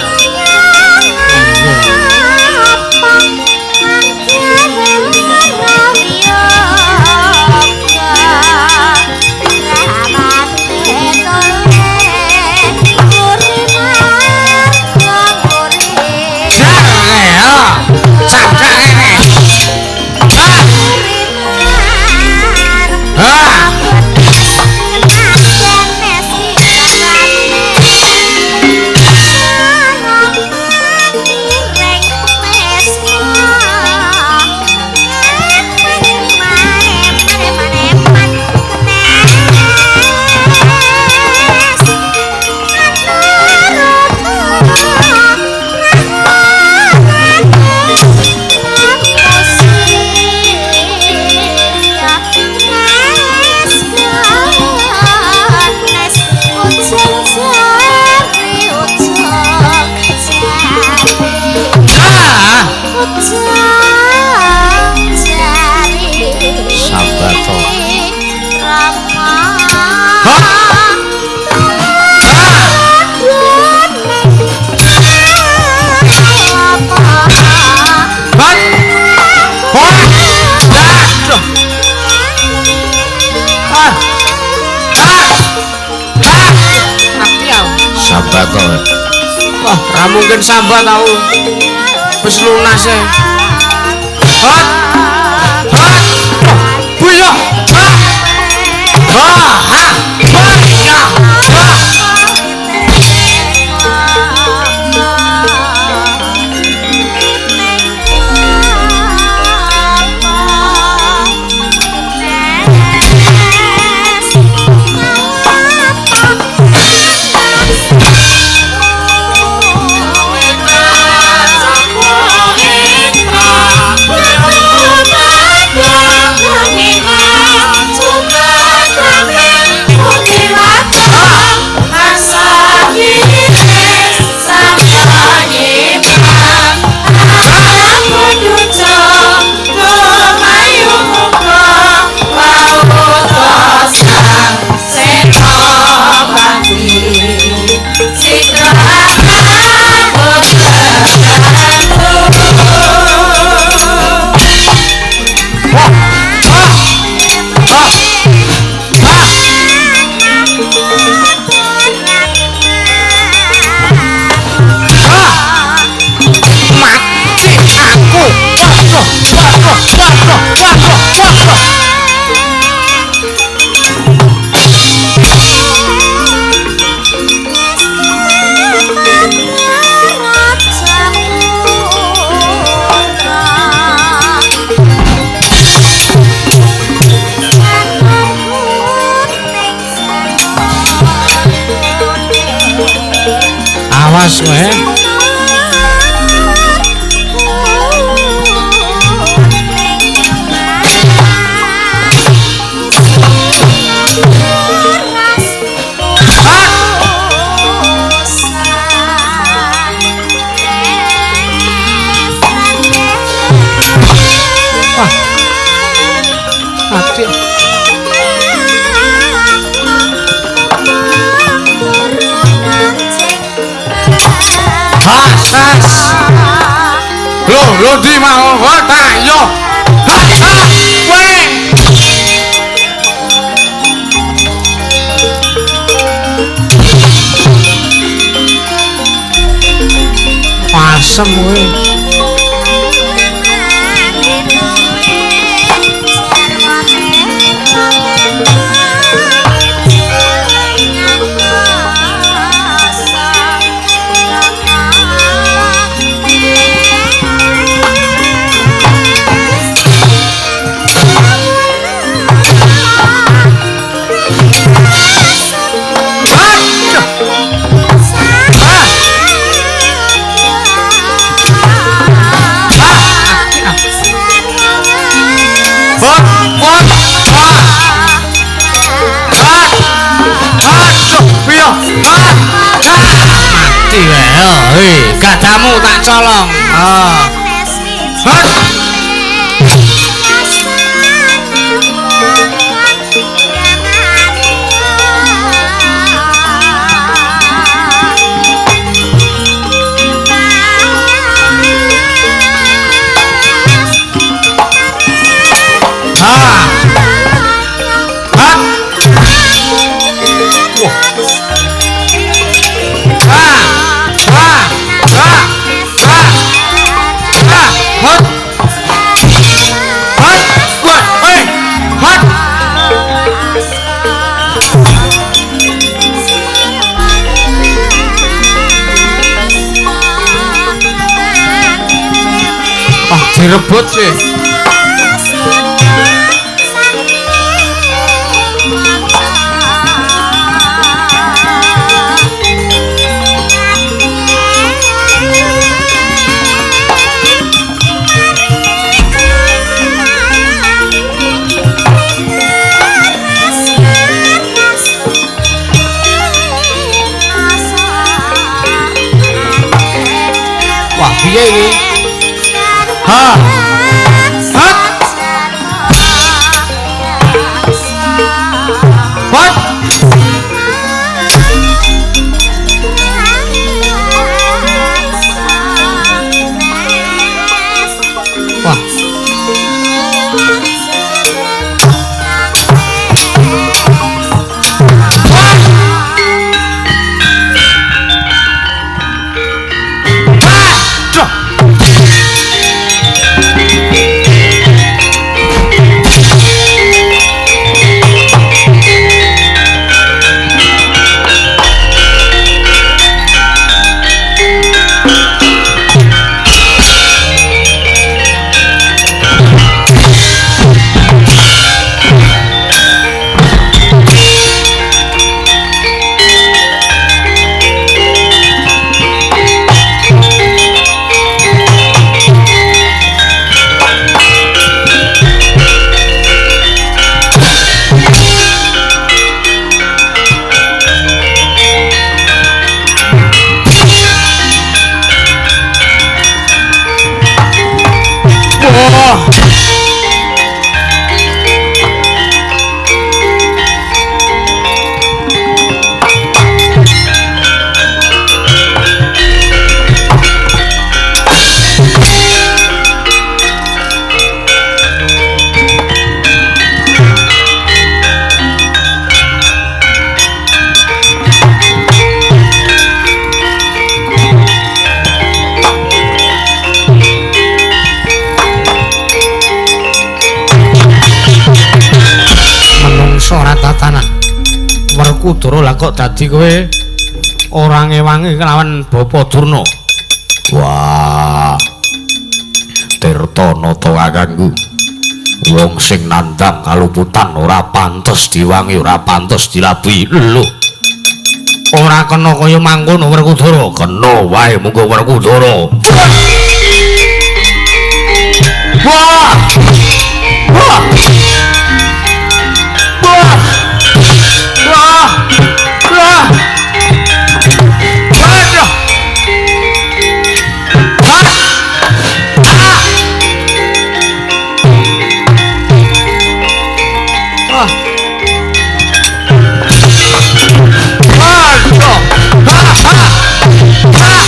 Sambat to. Wah, ra mungkin sambat tau. Wis lunas e. Hot. Hot. Buya. Ha. Ha. Ha. Ya. Ha. Awas kowe. Mati. Has, has. Lho, lho di mau kok yo. Ha, ha. Kowe. Pasem kowe. Mati wae. Hei, gadamu tak colong. Ah. Hot. Ah. Hot. Wah. Direbut sih. Wah, piye iki? Ha. Werkudara lah kok dadi kowe ora ngewangi kelawan Bapa Durna. Wah. Tirta Nata kakangku. Wong sing nandhang kaluputan ora pantes diwangi, ora pantes dilabuhi. Lho. Ora kena kaya mangkono Werkudara. Kena wae munggo Werkudara. Wah! Wah! Wah! Wah! Wah! Waduh! Ah! Ah! Ah! Waduh! Ah! Ah! Ah!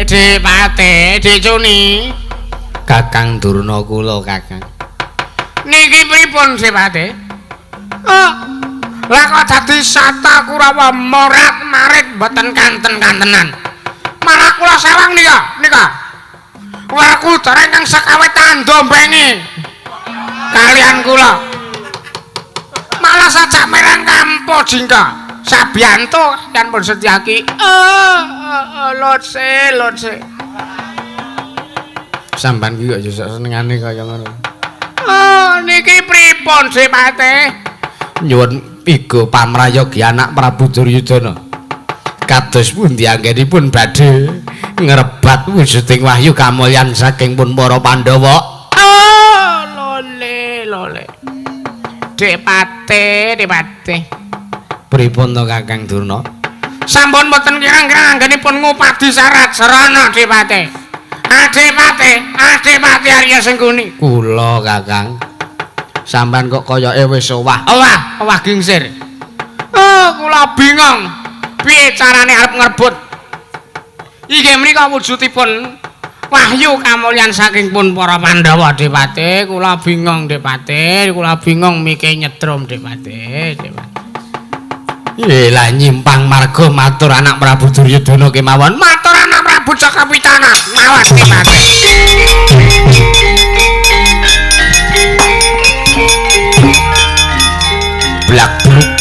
Dipate dicuni Kakang Durna kula Kakang. Niki pripun Dipate? Oh, lah kok dadi sata Kurawa morat-marit mboten kanten-kantenan. Malah kula sawang nika, nika. Werkudara ingkang sekawe tandombengi kalian kula. Malah sajak merang kampo jingka. Sabiyanto kan pun Setyaki. Lotse, lotse. Sampeyan ki kok ya sak senengane kaya ngono. Oh, niki pripun Dipate? Nyuwun iga pamrayogi anak Prabu Duryudana. Kados pundi anggenipun badhe ngrebat wujuding wahyu kamulyan saking pun para Pandhawa. Oh, lole, lole. Dipate, Dipate. Pripun to Kakang Durna? Sampun mboten kirang-kirang anggenipun ngupadi syarat sarana Dipate. Adipate, Adipati Arya Sengkuni. Kula Kakang. Sampeyan kok koyoke wis owah. Owah, owah gingsir. Oh, kula bingung. Piye carane arep ngrebut? Inggih menika wujudipun wahyu kamulyan saking pun para Pandhawa Dipate. Kula bingung Dipate, kula bingung mike nyetrum Dipate, Dipate. Lah nyimpang marga matur anak Prabu Duryudana kemawon. Matur anak Prabu ngrebut Cakrapitana. Mawas mati. Blak bluk.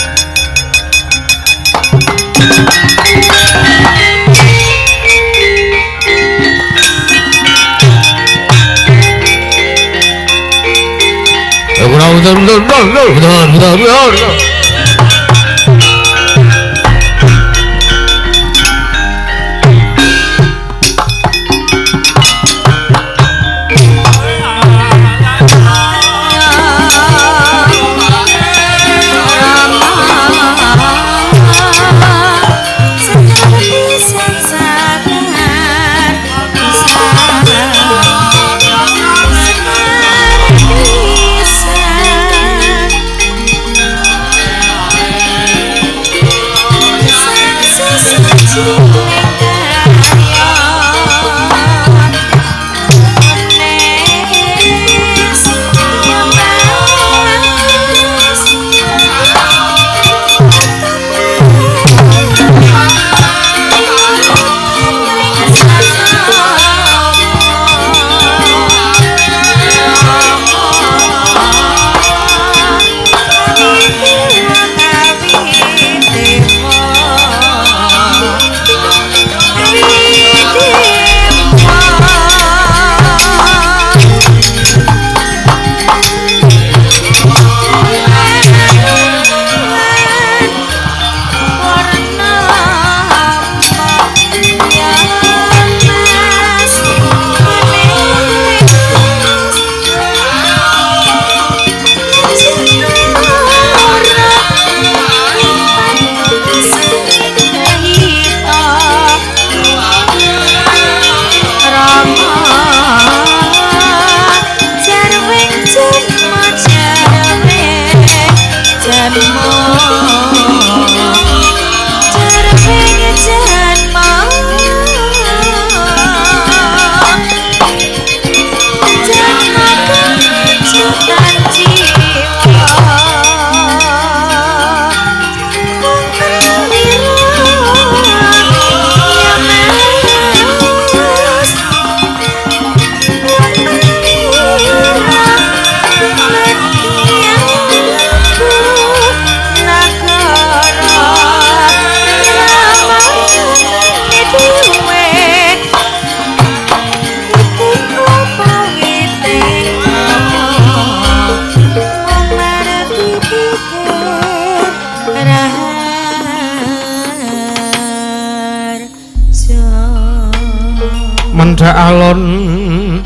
Mendhak alon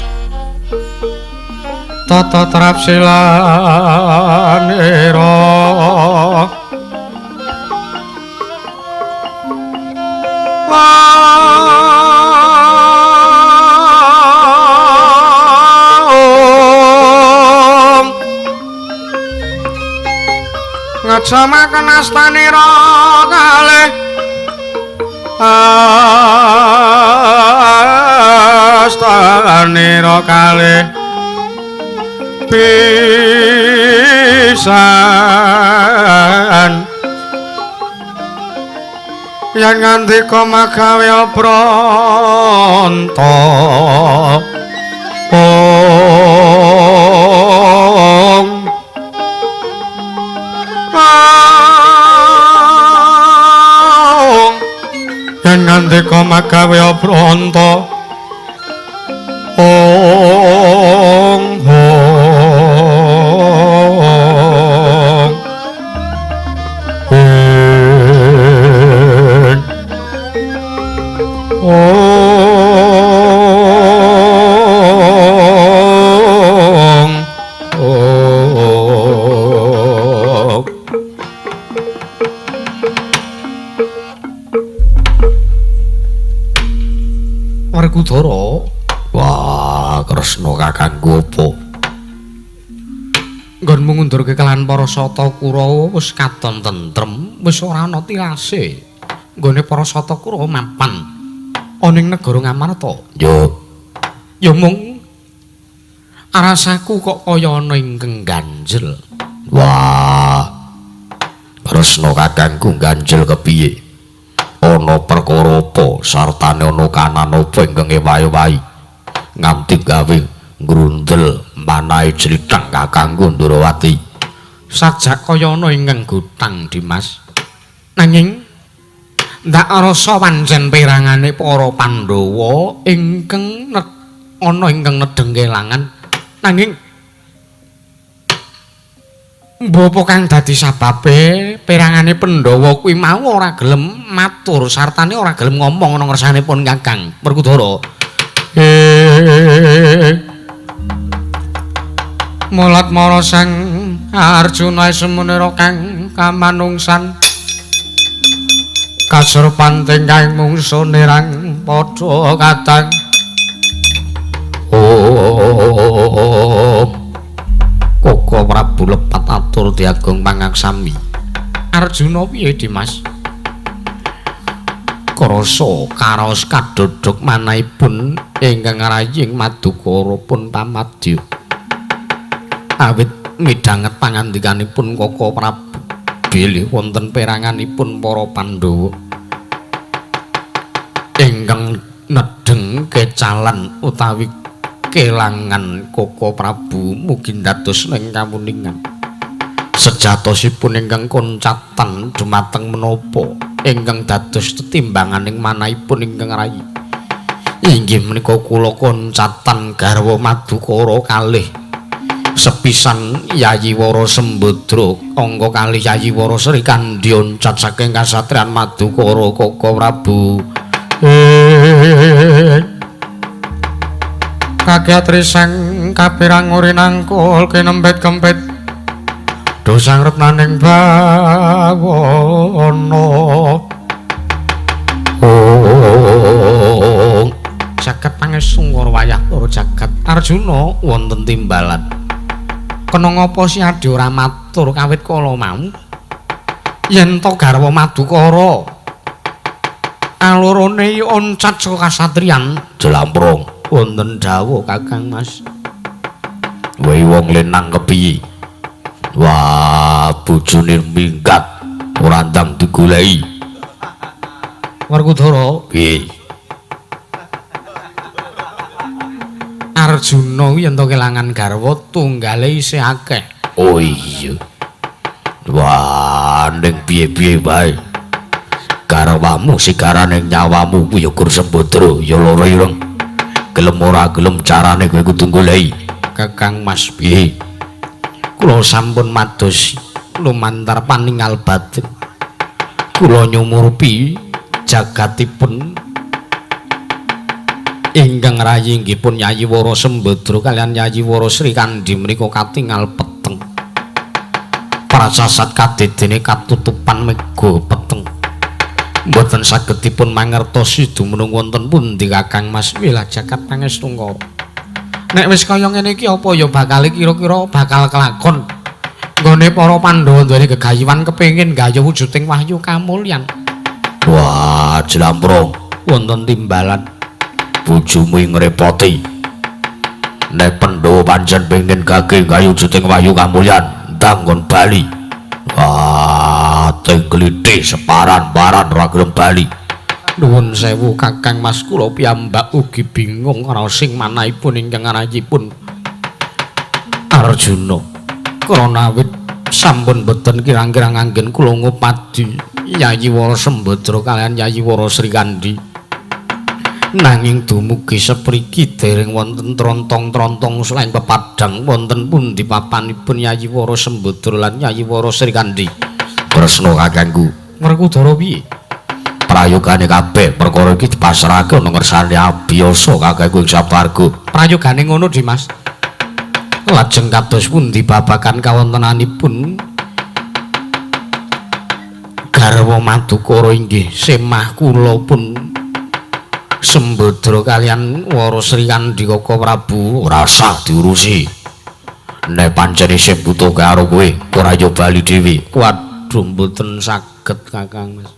tata trapsilanira ngejamaken astanira kalih astanira kalih pisan yen ngandika magawe pranta ong yen ngandika magawe pranta ong hong ing ong ong. Werkudara, wah, Kresna kakangku apa? Nggonmu ngundurke kelan para Sata Kurawa wis katon tentrem, wis ora ana tilase. Nggone para Sata Kurawa mapan ana ing negara Ngamarta. Yo. Ya mung rasaku kok kaya ana ingkang ganjel. Wah. Kresna kakangku ganjel kepiye? Ana perkara apa sartane ana kanan apa ingkang ewahi-wahi nganti gawe ngrundel manahe jlithang kakangku Ndrawati. Sajak kaya ana ingkang gotang Dimas. Nanging ndak rasa pancen perangane para Pandhawa ingkang ana ingkang nedheng kelangan. Nanging mbapa kang dadi sababe perangane Pandhawa kuwi mau ora gelem matur sartane ora gelem ngomong ana ngersanipun Kakang Werkudara. Mulat mara Sang Arjuna semunira kang kamanungsan kaserpanting kang mungsu nirang padha kadang. Oh, Koko Prabu lepat atur diagung pangaksami. Arjuna piye Dimas? Krasa karaos kadhodhog manahipun ingkang ngraying Madukara pun pamadya. Awit midhanget pangandikanipun Koko Prabu bilih wonten peranganipun para Pandhawa ingkang nedheng kecalan utawi kelangan Koko Prabu mugi dados ing kamuningan. Sejatosipun ingkang koncatan dumateng menapa ingkang dados tetimbanganing manahipun ingkang rayi. Inggih menika kula koncatan garwa Madukara kalih sepisan Yayi Wara Sembadra angka kalih Yayi Wara Sri Kandhi oncat saking kasatriyan Madukara Koko Prabu. Kakyat risang kapirang urinangkul kinempit kempit dosang retnaning bawana. Oh, jagat pangestu wayah loro jagat Arjuna wonten timbalan. Kena ngapa si Adi ora matur kawit kala mau? Yen to garwa Madukara alorone oncat saka kasatriyan Jlamprong. Wonten dawuh Kakang Mas. Wehi wong lenang kepiye? Wah, bojone minggat ora ndang digoleki. Werkudara, piye? Arjuna yen to kelangan garwa tunggale isih akeh. Oh iya. Wah, ning piye-piye wae. Garwamu sigarane nyawamu kuwi ya Gur Sembadra ya loro ireng. Gelem ora gelem carane kowe kudu goleki. Kakang Mas, piye? Kula sampun mados lumantar paningal batin. Kula nyumurupi jagatipun ingkang rayi inggih pun Yayi Wara Sembadra kaliyan Yayi Wara Sri Kandhi menika katingal peteng. Prasasat kadedene katutupan mega peteng. Mboten saged dipun mangertosi dumunung wonten pundi Kakang Mas. Wilah jagat pangestu ngara. Nek wis kaya ngene iki apa ya bakal kira-kira bakal kelakon nggone para Pandhawa duweni gegayuhan kepengin gayuh wujuding wahyu kamulyan. Wah, Jlamprong wonten timbalan. Bojomu ngrepoti. Nek Pandhawa pancen pengin gage gayuh wujuding wahyu kamulyan, ndang kon bali. Wah, teng glithih separan-paran ora gelem bali. Nuwun sewu Kakang Mas, kula piyambak ugi bingung raosing manahipun ingkang arahipun Arjuna. Krana awit sampun boten kirang-kirang anggen kula ngupadi Yayi Wara Sembadra kaliyan Yayi Wara Sri Kandhi. Nanging dumugi sepriki dereng wonten trontong-trontong selain pepadang wonten pundi papanipun Yayi Wara Sembadra lan Yayi Wara Sri Kandhi. Kresna kakangku. Werkudara piye? Prayogane kabeh perkara iki dipasrahake ana ngersane abiyasa kakangku ing saparga. Prayogane ngono Dimas. Lajeng kados pundi babagan kawontenanipun garwa Madukara inggih semah kula pun Sembadra kaliyan Wara Sri Kandhi Koko Prabu. Ora usah diurusi. Nek pancen isih butuh karo kowe, ora yo bali dhewe. Waduh, mboten saged Kakang Mas.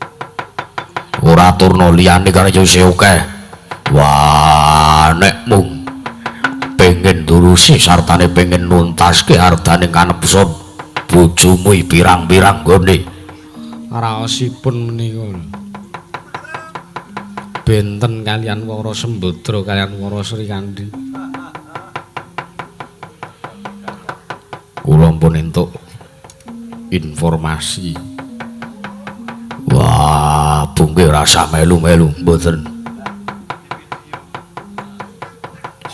Ora turna liyane karo yo isih akeh. Wah, nek mung pengen durusi sartane pengen nuntaske ardane kanepson bojomu pirang-pirang gone. Raosipun menika. Benten kalian Wara Sembadra kalian Wara Srikandhi. Kula pun entuk informasi. Wah, bungke rasa melu-melu mboten.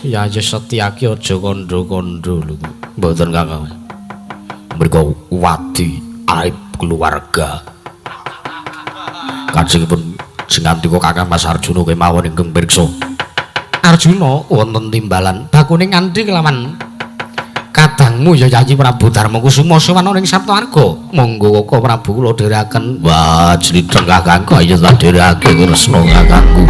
Ya aja Setyaki aja kandha-kandha lho. Mboten Kakang. Mriku wadi aib keluarga. Kajengipun sing ngantika Kakang Mas Arjuna kemawon ingkang pirsa. Arjuna wonten timbalan bakune nganti kelawan kadangmu ya Yayi Prabu Darmakusuma sowan ing Saptawarga. Monggo Kaka Prabu kula dherekaken. Wah, jlidheng Kakangku ayo tak dherekake Kresna Kakangku.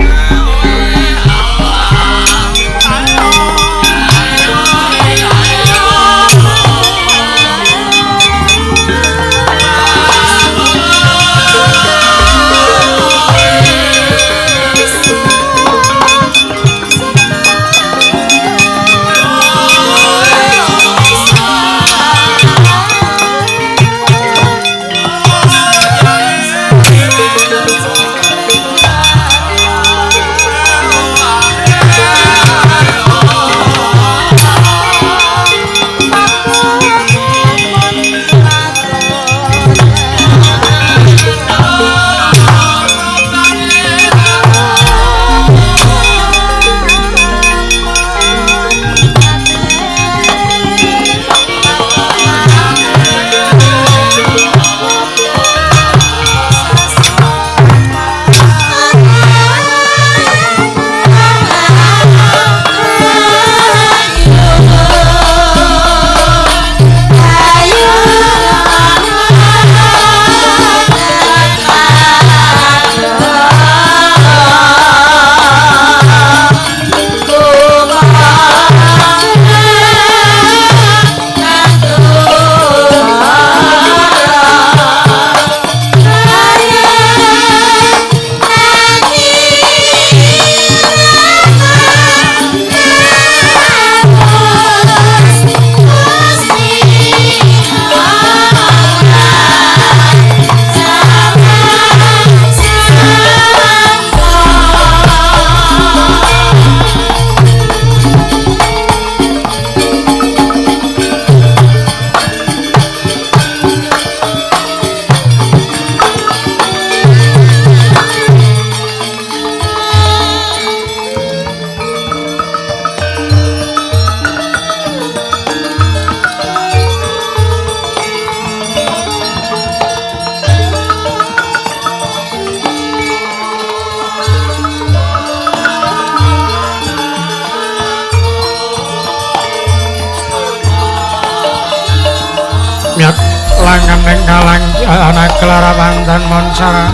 Langan ing kalang ana Clara Pandan Monsara.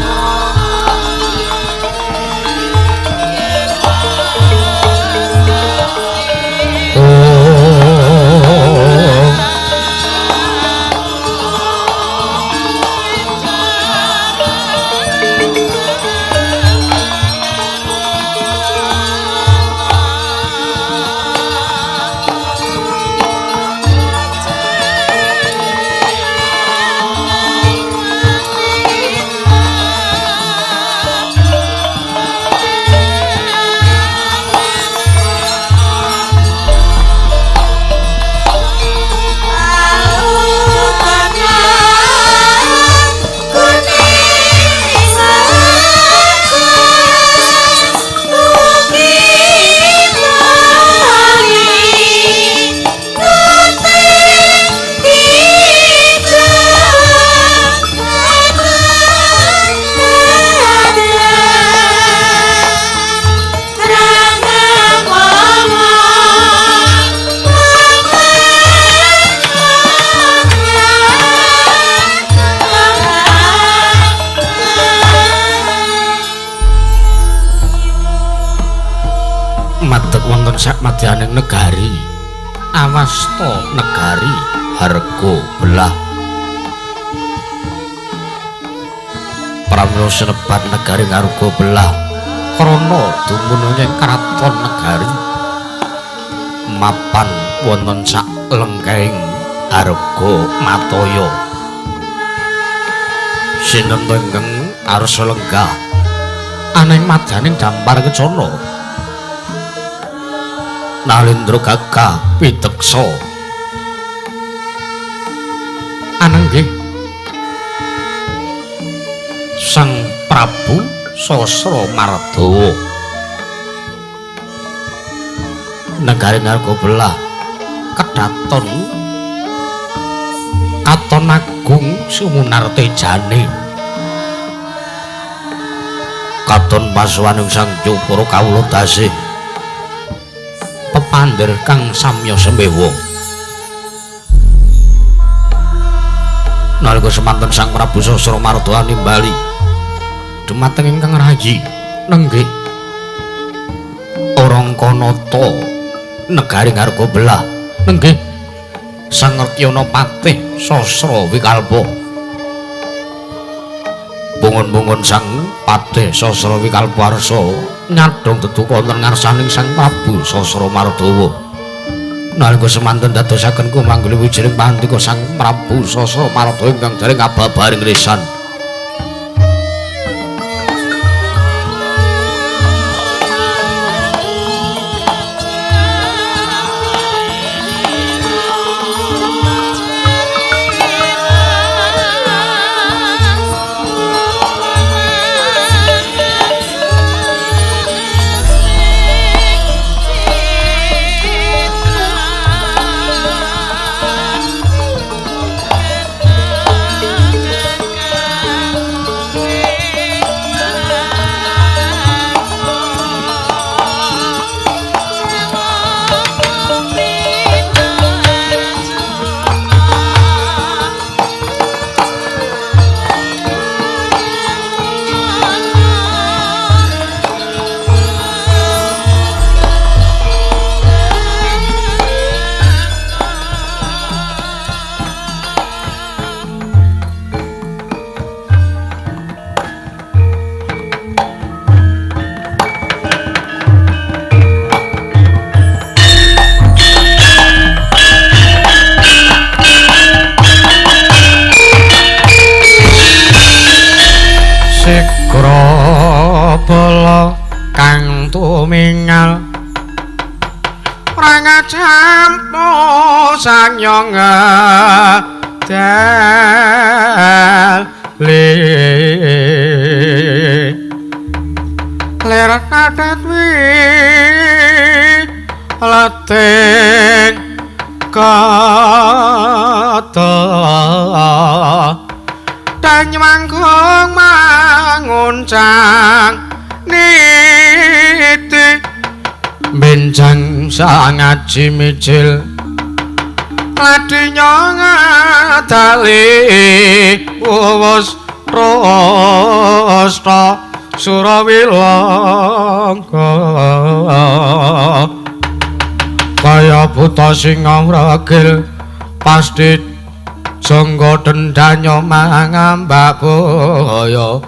Sakmadyaning negari Awasta negari harga belah pramila sinebat negari ngarga belah krana dumunung ing kraton negari mapan wonten sak lengkeng harga mataya sinten ingkang arsa lenggah Ana ing madyaning dampar kecana. Nalendra gagah piteksa. Anenggih Sang Prabu Sasra Mardawa. Negari Ngargobelah kedaton katon agung sumunar tejane. Katon pasuwaning Sang Jupara kawula dasih pepander kang samya semewa. Nalika semanten Sang Prabu Sasra Mardawa nimbali dumateng ingkang rayi nenggih Arangkanata negari Ngargobelah nenggih Sang Rekyana Patih Sasra Wikalpa. Bungun-bungun Sang Patih Sasra Wikalpa arsa nyadhong deduka wonten ngarsaning Sang Prabu Sasra Mardawa. Nalika semanten dadosaken kumanggul wijiring pandika Sang Prabu Sasra Mardawa ingkang dereng ababaring lisan. Kang tumingal prangacampo sanyong dali ler kadet wi leteng kata dan mangkung manguncang niti benjang sangaji mijil ladinya ngadali wus rosta surawilangga kaya buta singa wragil pasti jangga dendanya mangambak boyo.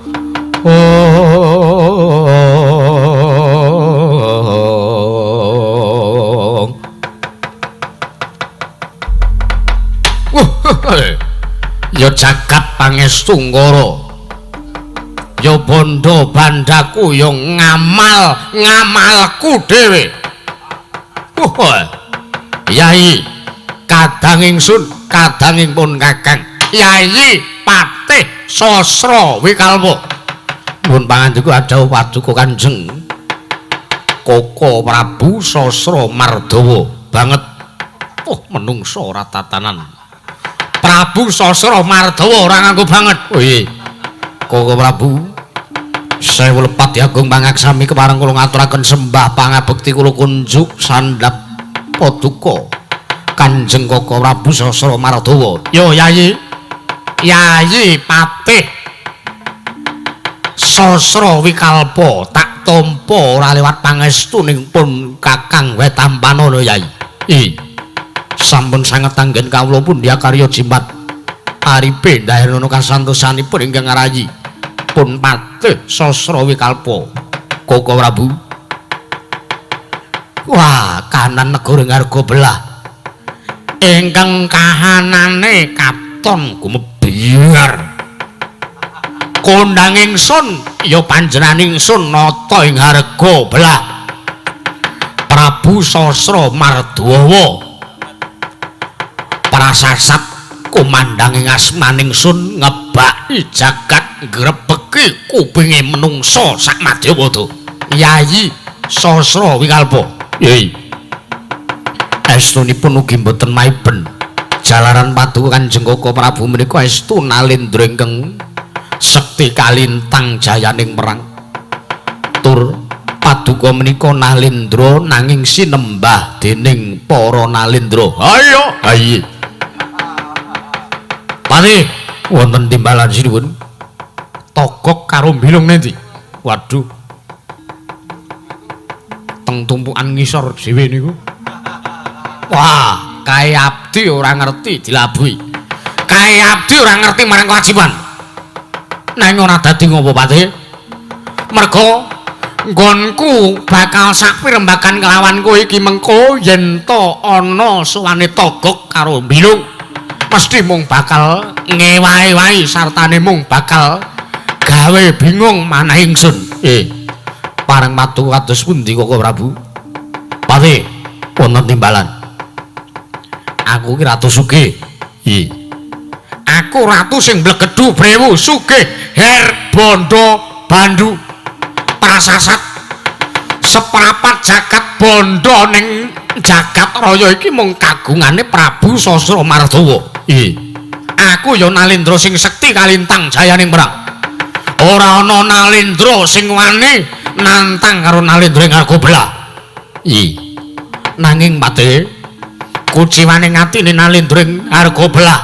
Ya jagat pangestu ngara, ya bondo bandaku, ya ngamal ngamalku dhewe. Yai kadang ingsun kadang pun kakang Yai Patih Sasra Wikalpa. Nuwun pangandika dawuh paduka Kanjeng Koko Prabu Sasra Mardawa banget. Oh menungso ora tatanan. Prabu Sasra Mardawa ora nganggo banget. Oh iya Koko Prabu sewu lepat agung pangaksami kepareng kula ngaturaken sembah pangabekti kula kunjuk sandhap paduka Kanjeng Koko Prabu Sasra Mardawa. Yo Yai, Yai Patih Sasra Wikalpa tak tampa ora lewat pangestuning pun Kakang wae tampanana Yai. I sampun sanget anggen kawula pun karya jimat aripe ndahirana kasantosanipun ingkang ngarayi pun Patih Sasra Wikalpa Koko Prabu. Wah, kanan negara Ngargobelah ingkang kahanane katon gumebyar. Kondang ingsun ya panjenengan ingsun nata ing harga belah Prabu Sasra Mardawa. Prasasat kumandhang ing asmaning sun ngebaki jagat ngrebeki kupinge menungsa sak madyawada. Yayi Sasra Wikalpa. Yai. Estunipun ugi mboten maiben. Jalaran paduka Kanjeng Koko Prabu menika estu nalendra ingkang sekti kalintang jayaning perang. Tur paduka menika nalendra nanging sinembah dening para nalendra. Ayo, ayo. Pati wonten timbalan sinuwun. Togok karo mbilung nendi? Waduh. Teng tumpukan ngisor dhewe niku. Wah, kae abdi ora ngerti dilabuhi. Kae abdi ora ngerti marang kewajiban. Nanging ora dadi ngopo, Pati? Merga nggonku bakal sakpirembagan kelawan kowe iki mengko yen to ana sowane Togok karo mbilung mesti mung bakal ngewahi-wahi sartane mung bakal gawe bingung manah ingsun. Pareng matu kados pundi Koko Prabu? Pati wonten timbalan. Aku ki ratu sugih. Aku ratu sing mblegedhu brewu sugih her bondo bandu prasasat seprapat jagat bondo ning jagat raya iki mung kagungane Prabu Sasra Mardawa. Aku ya nalendra sing sekti kalintang jayaning perang. Ora ana nalendra sing wani nantang karo nalendra ing harga belah. Nanging Pati kuciwane atine nalendra ing harga belah.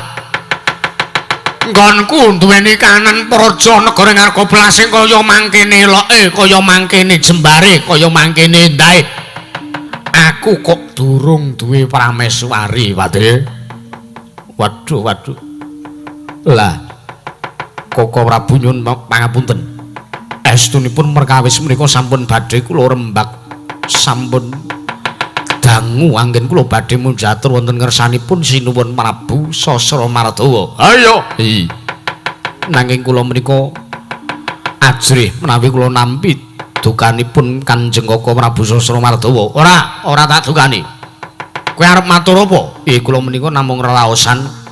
Nggonku duweni kanan praja negara ing harga belah sing kaya mangkene eloke, kaya mangkene jembare, kaya mangkene endahe. Aku kok durung duwe prameswari, Pati. Waduh, waduh. Lah, Koko Prabu nyuwun pangapunten. Estunipun perkawis menika sampun badhe kula rembak, sampun dangu anggen kula badhe munjatur wonten ngersanipun sinuwun Prabu Sasra Mardawa. Ayo. Nanging kula menika ajrih menawi kula nampi dukanipun Kanjeng Koko Prabu Sasra Mardawa. Ora, ora tak dukani. Kowe arep matur apa? Kula menika namung relaosan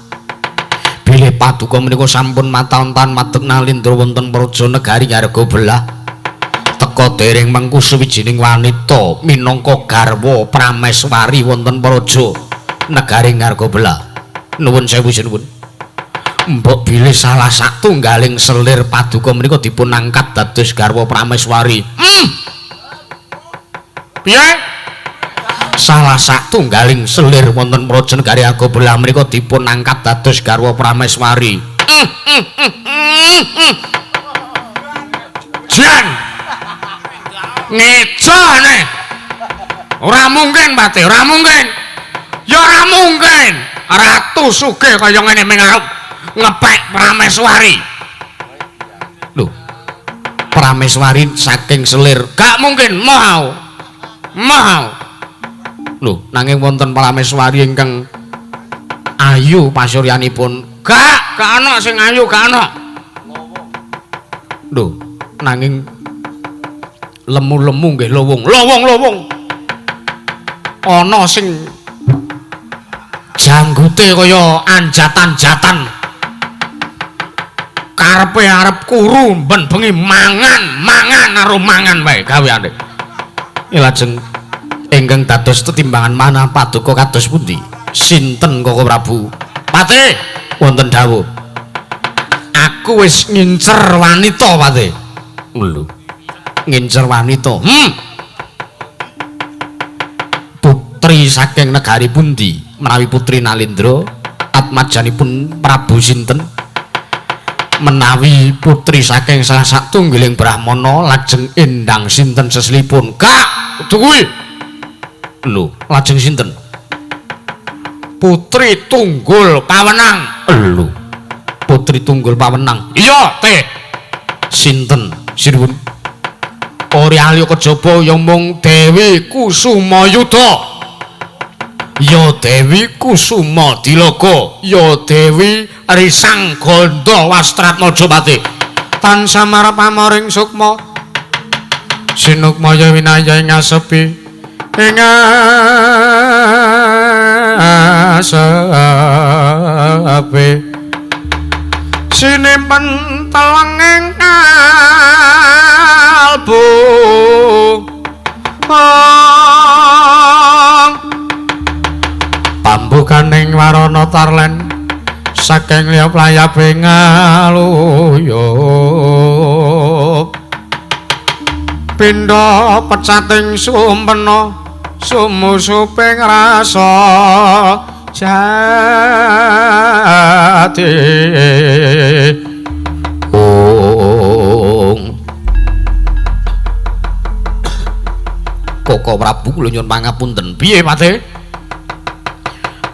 bilih paduka menika sampun mataun-taun madeg nalindra wonten praja negari Ngarga Belah. Teka dereng mengku suwijining wanita minangka garwa prameswari wonten praja negari Ngarga Belah. Nuwun sewu sinuwun. Mbok bilih salah satunggaling selir paduka menika dipun angkat dados garwa prameswari. Piye? Salah satunggaling selir wonten praja negari Ngarga Belah menika dipun angkat dados garwa prameswari. Jan ngecone. Ora mungkin, Pati, ora mungkin. Ya ora mungkin. Ratu sugih kaya ngene ming arep ngepek prameswari. Lho. Prameswari saking selir. Gak mungkin, mau. Mau. Lho, nanging wonten prameswari ingkang ayu pasuryanipun. Gak, gak ana sing ayu, gak ana. Lho, nanging lemu-lemu nggih lowong, lowong-lowong. Ana sing janggute kaya anjatan-jatan. Karepe arep kuru ben bengi mangan, mangan karo mangan wae gaweane. Lajeng ingkang dados tetimbangan manah paduka kados pundi? Sinten Koko Prabu? Pati wonten dawuh. Aku wis ngincer wanita, Pati. Lho. Ngincer wanita. Putri saking negari pundi? Menawi putri Nalendra, atmajanipun Prabu sinten? Menawi putri saking salah satunggiling brahmana, lajeng endang sinten seslipun? Gak, kudu kuwi. Lho, lajeng sinten? Putri Tunggul Pawenang. Lho. Putri Tunggul Pawenang. Iya, teh. Sinten? Sinuwun. Ora liya kejaba ya mung Dewi Kusumayuda. Ya Dewi Kusuma Dilaga, ya Dewi Risang Gandha Wastratmaja Pati. Tansah marep pamoring sukma. Sinukmaya winaya ing asepi ing asepi. Sinimpen telenging kalbu. Pambukaning warana tarlen saking liya playabe ngaluyup. Pindha pecating sumpena sumusuping rasa jati. Ong Koko Prabu kula nyuwun pangapunten. Piye Pate?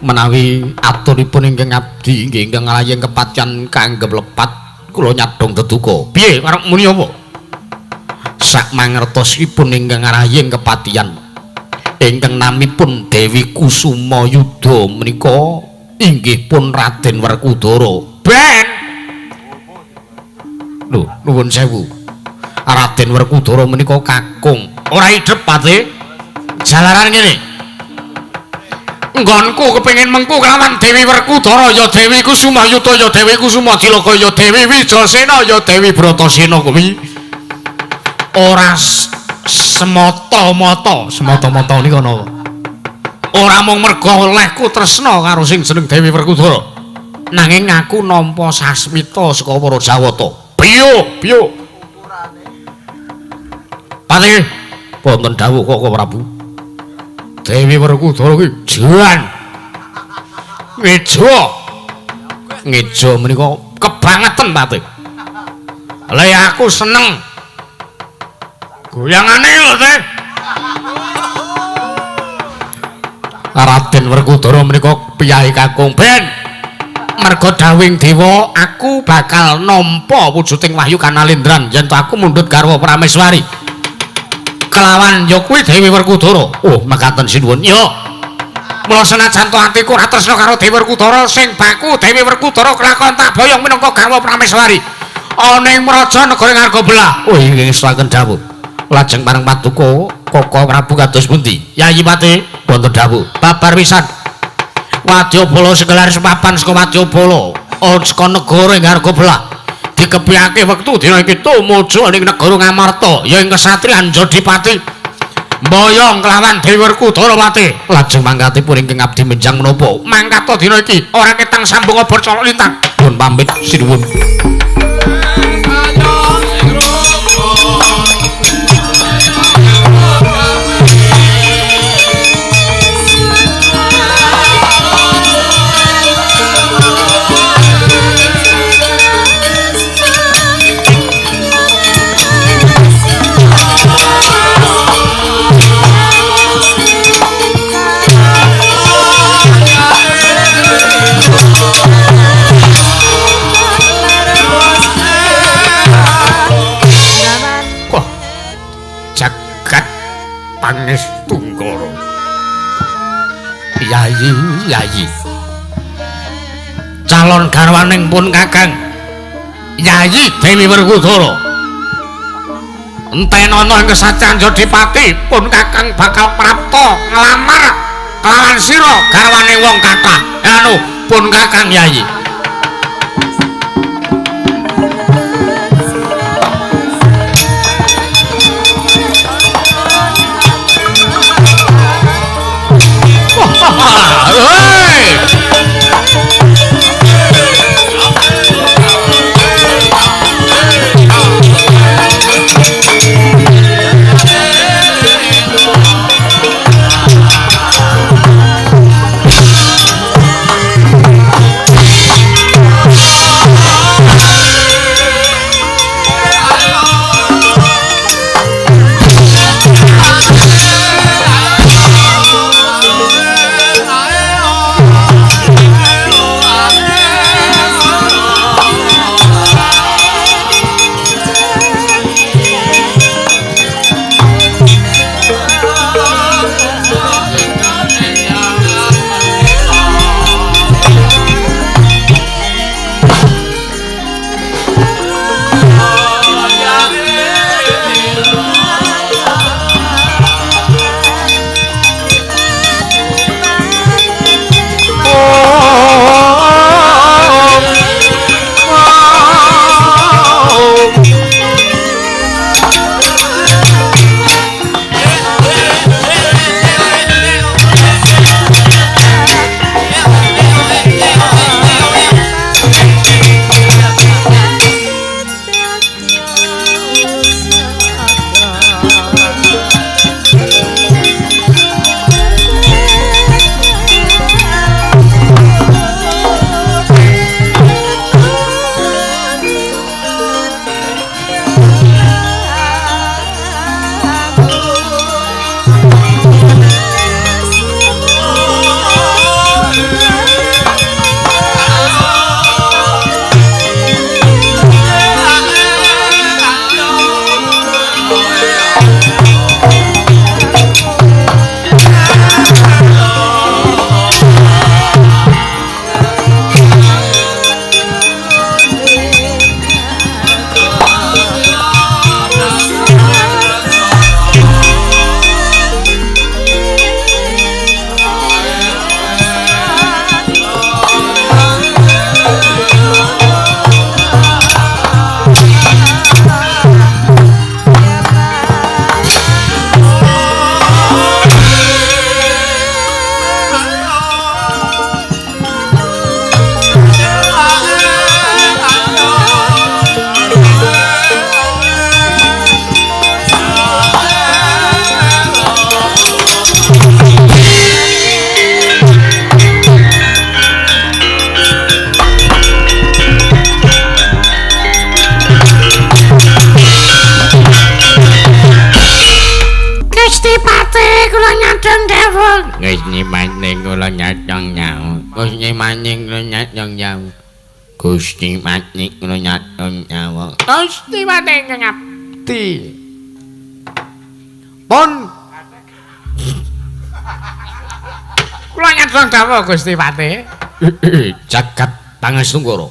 Menawi aturipun ingkang abdi inggih ingkang nglayang kepatihan kanggep lepat kula nyadhong deduka. Piye arep muni apa? Sak mangertosipun ingkang ngrayeng kepatihan ingkang namipun Dewi Kusuma Yudha menika inggih pun Raden Werkudara. Ben. Lho, nuwun sewu. Raden Werkudara menika kakung. Ora idhep Pate. Jalaran ngene. Nggonku kepengin mengku kelawan Dewi Werkudara ya Dewi Kusuma Yudha ya Dewi Kusuma Dilaka ya Dewi Wijasena ya Dewi Bratasena kuwi. Ora semata-mata, semata-mata nika napa? Ora mung merga olehku tresna karo sing jeneng Dewi Werkudara. Nanging aku nampa sasmita saka para Jawata. Piyo, piyo. Pate, wonten dawuh Koko Prabu. Dewi Werkudara kuwi jan ngejo. Ngejo menika kebangetan Pate. Lah aku seneng. Goyangane lho, Teh. Raden Werkudara menika piyayi kakung. Ben. Merga dawing dewa aku bakal nampa wujuding wahyu kanalindran yen to aku mundhut garwa Prameswari. Kelawan ya kuwi Dewi Werkudara. Oh, mekaten sinuwun. Yo. Mula senajan to atiku ora tresna karo Dewi Werkudara sing baku Dewi Werkudara kelakon tak boyong minangka garwa Prameswari. Ana ing Mraja negara Ngargabelah. Oh, inggih ngestuaken dawuh. Lajeng pareng paduka Koko Prabu kados pundi? Yayi Pate, wonten dawuh. Babar pisan. Wadyabala segelar sepapan saka Wadyabala, saka negara ing Ngargabelah. Dikepiyake wektu dina iki tumuju ning negara Ngamarta, ya ing kesatriyan Jodipati. Mboyong kelawan Dewi Werkudara Pate. Lajeng mangkatipun ingkang abdi menjang menapa? Mangkata dina iki ora ketang sambung obor colok lintang. Pun pamit sinuwun. Pangestu Yayi, yayi. Calon garwaning pun Kakang Yayi Dewi Werkudara. Entenono ing kesatyan Jodipati pun Kakang bakal prapta nglamar kelawan sira garwane wong kathah. Anu pun Kakang Yayi. Hei! Gusti Patih kula nyadong nyawa. Gusti Patih kula nyadong nyawa. Gusti Patih kula nyadong nyawa. Gusti Patih ingkang abdi. Pun kula nyadong dawuh Gusti Patih. Jagat Pangasunggara.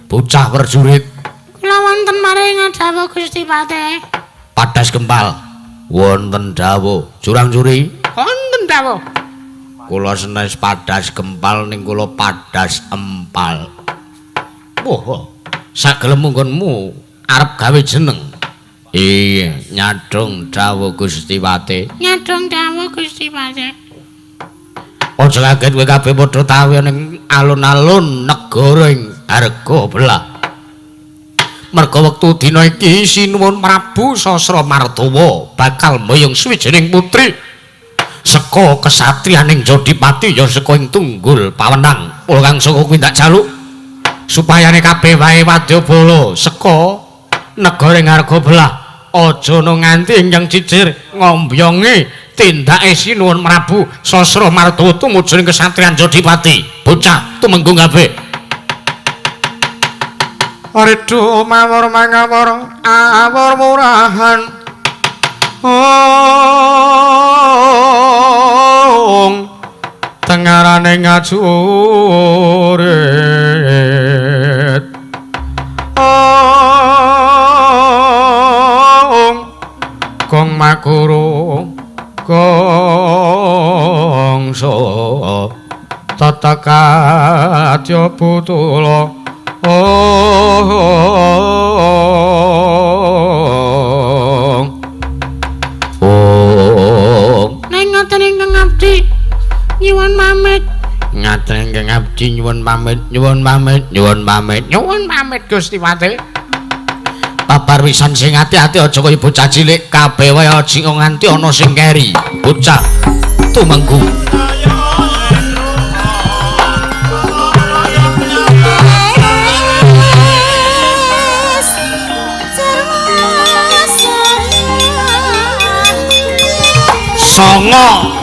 Bocah prajurit kula wonten maring dawuh Gusti Patih. Padas Gempal wonten dawuh. Jurang juri wonten dawuh. Kula senes Padas Gempal ning kula Padas Empal. Wah, sagelem nggonmu arep gawe jeneng. Iya, nyadong dawuh Gusti Patih. Nyadong dawuh Gusti Patih. Aja kaget kowe kabeh padha tau ning alun-alun negara ing Harga Belah. Merga wektu dina iki Sinuwun Prabu Sasra Mardawa bakal mboyong suwijining putri saka kesatriyaning Jodipati ya saka ing Tunggul Pawenang. Mula kang saka kuwi ndak jaluk supayane kabeh wae wadyabala saka negara ing Harga Belah aja nganti ingkang cicir ngombyongi tindake Sinuwun Prabu Sasra Mardawa tumuju ing kesatriyan Jodipati. Bocah tumenggung kabeh. Ridu mawur mangawur awur murahan. Ong tengarane ngajurit. Ong kong makuru kongso tatakatya putula. Ong ong ning ngaten ingkang abdi nyuwun pamit. Ngaten ingkang abdi nyuwun pamit, nyuwun pamit, nyuwun pamit, nyuwun pamit Gusti Patih. Babar wisan sing ati-ati aja kaya bocah cilik kabeh wae aja nganti ana sing keri. Bocah tumenggung. Songo.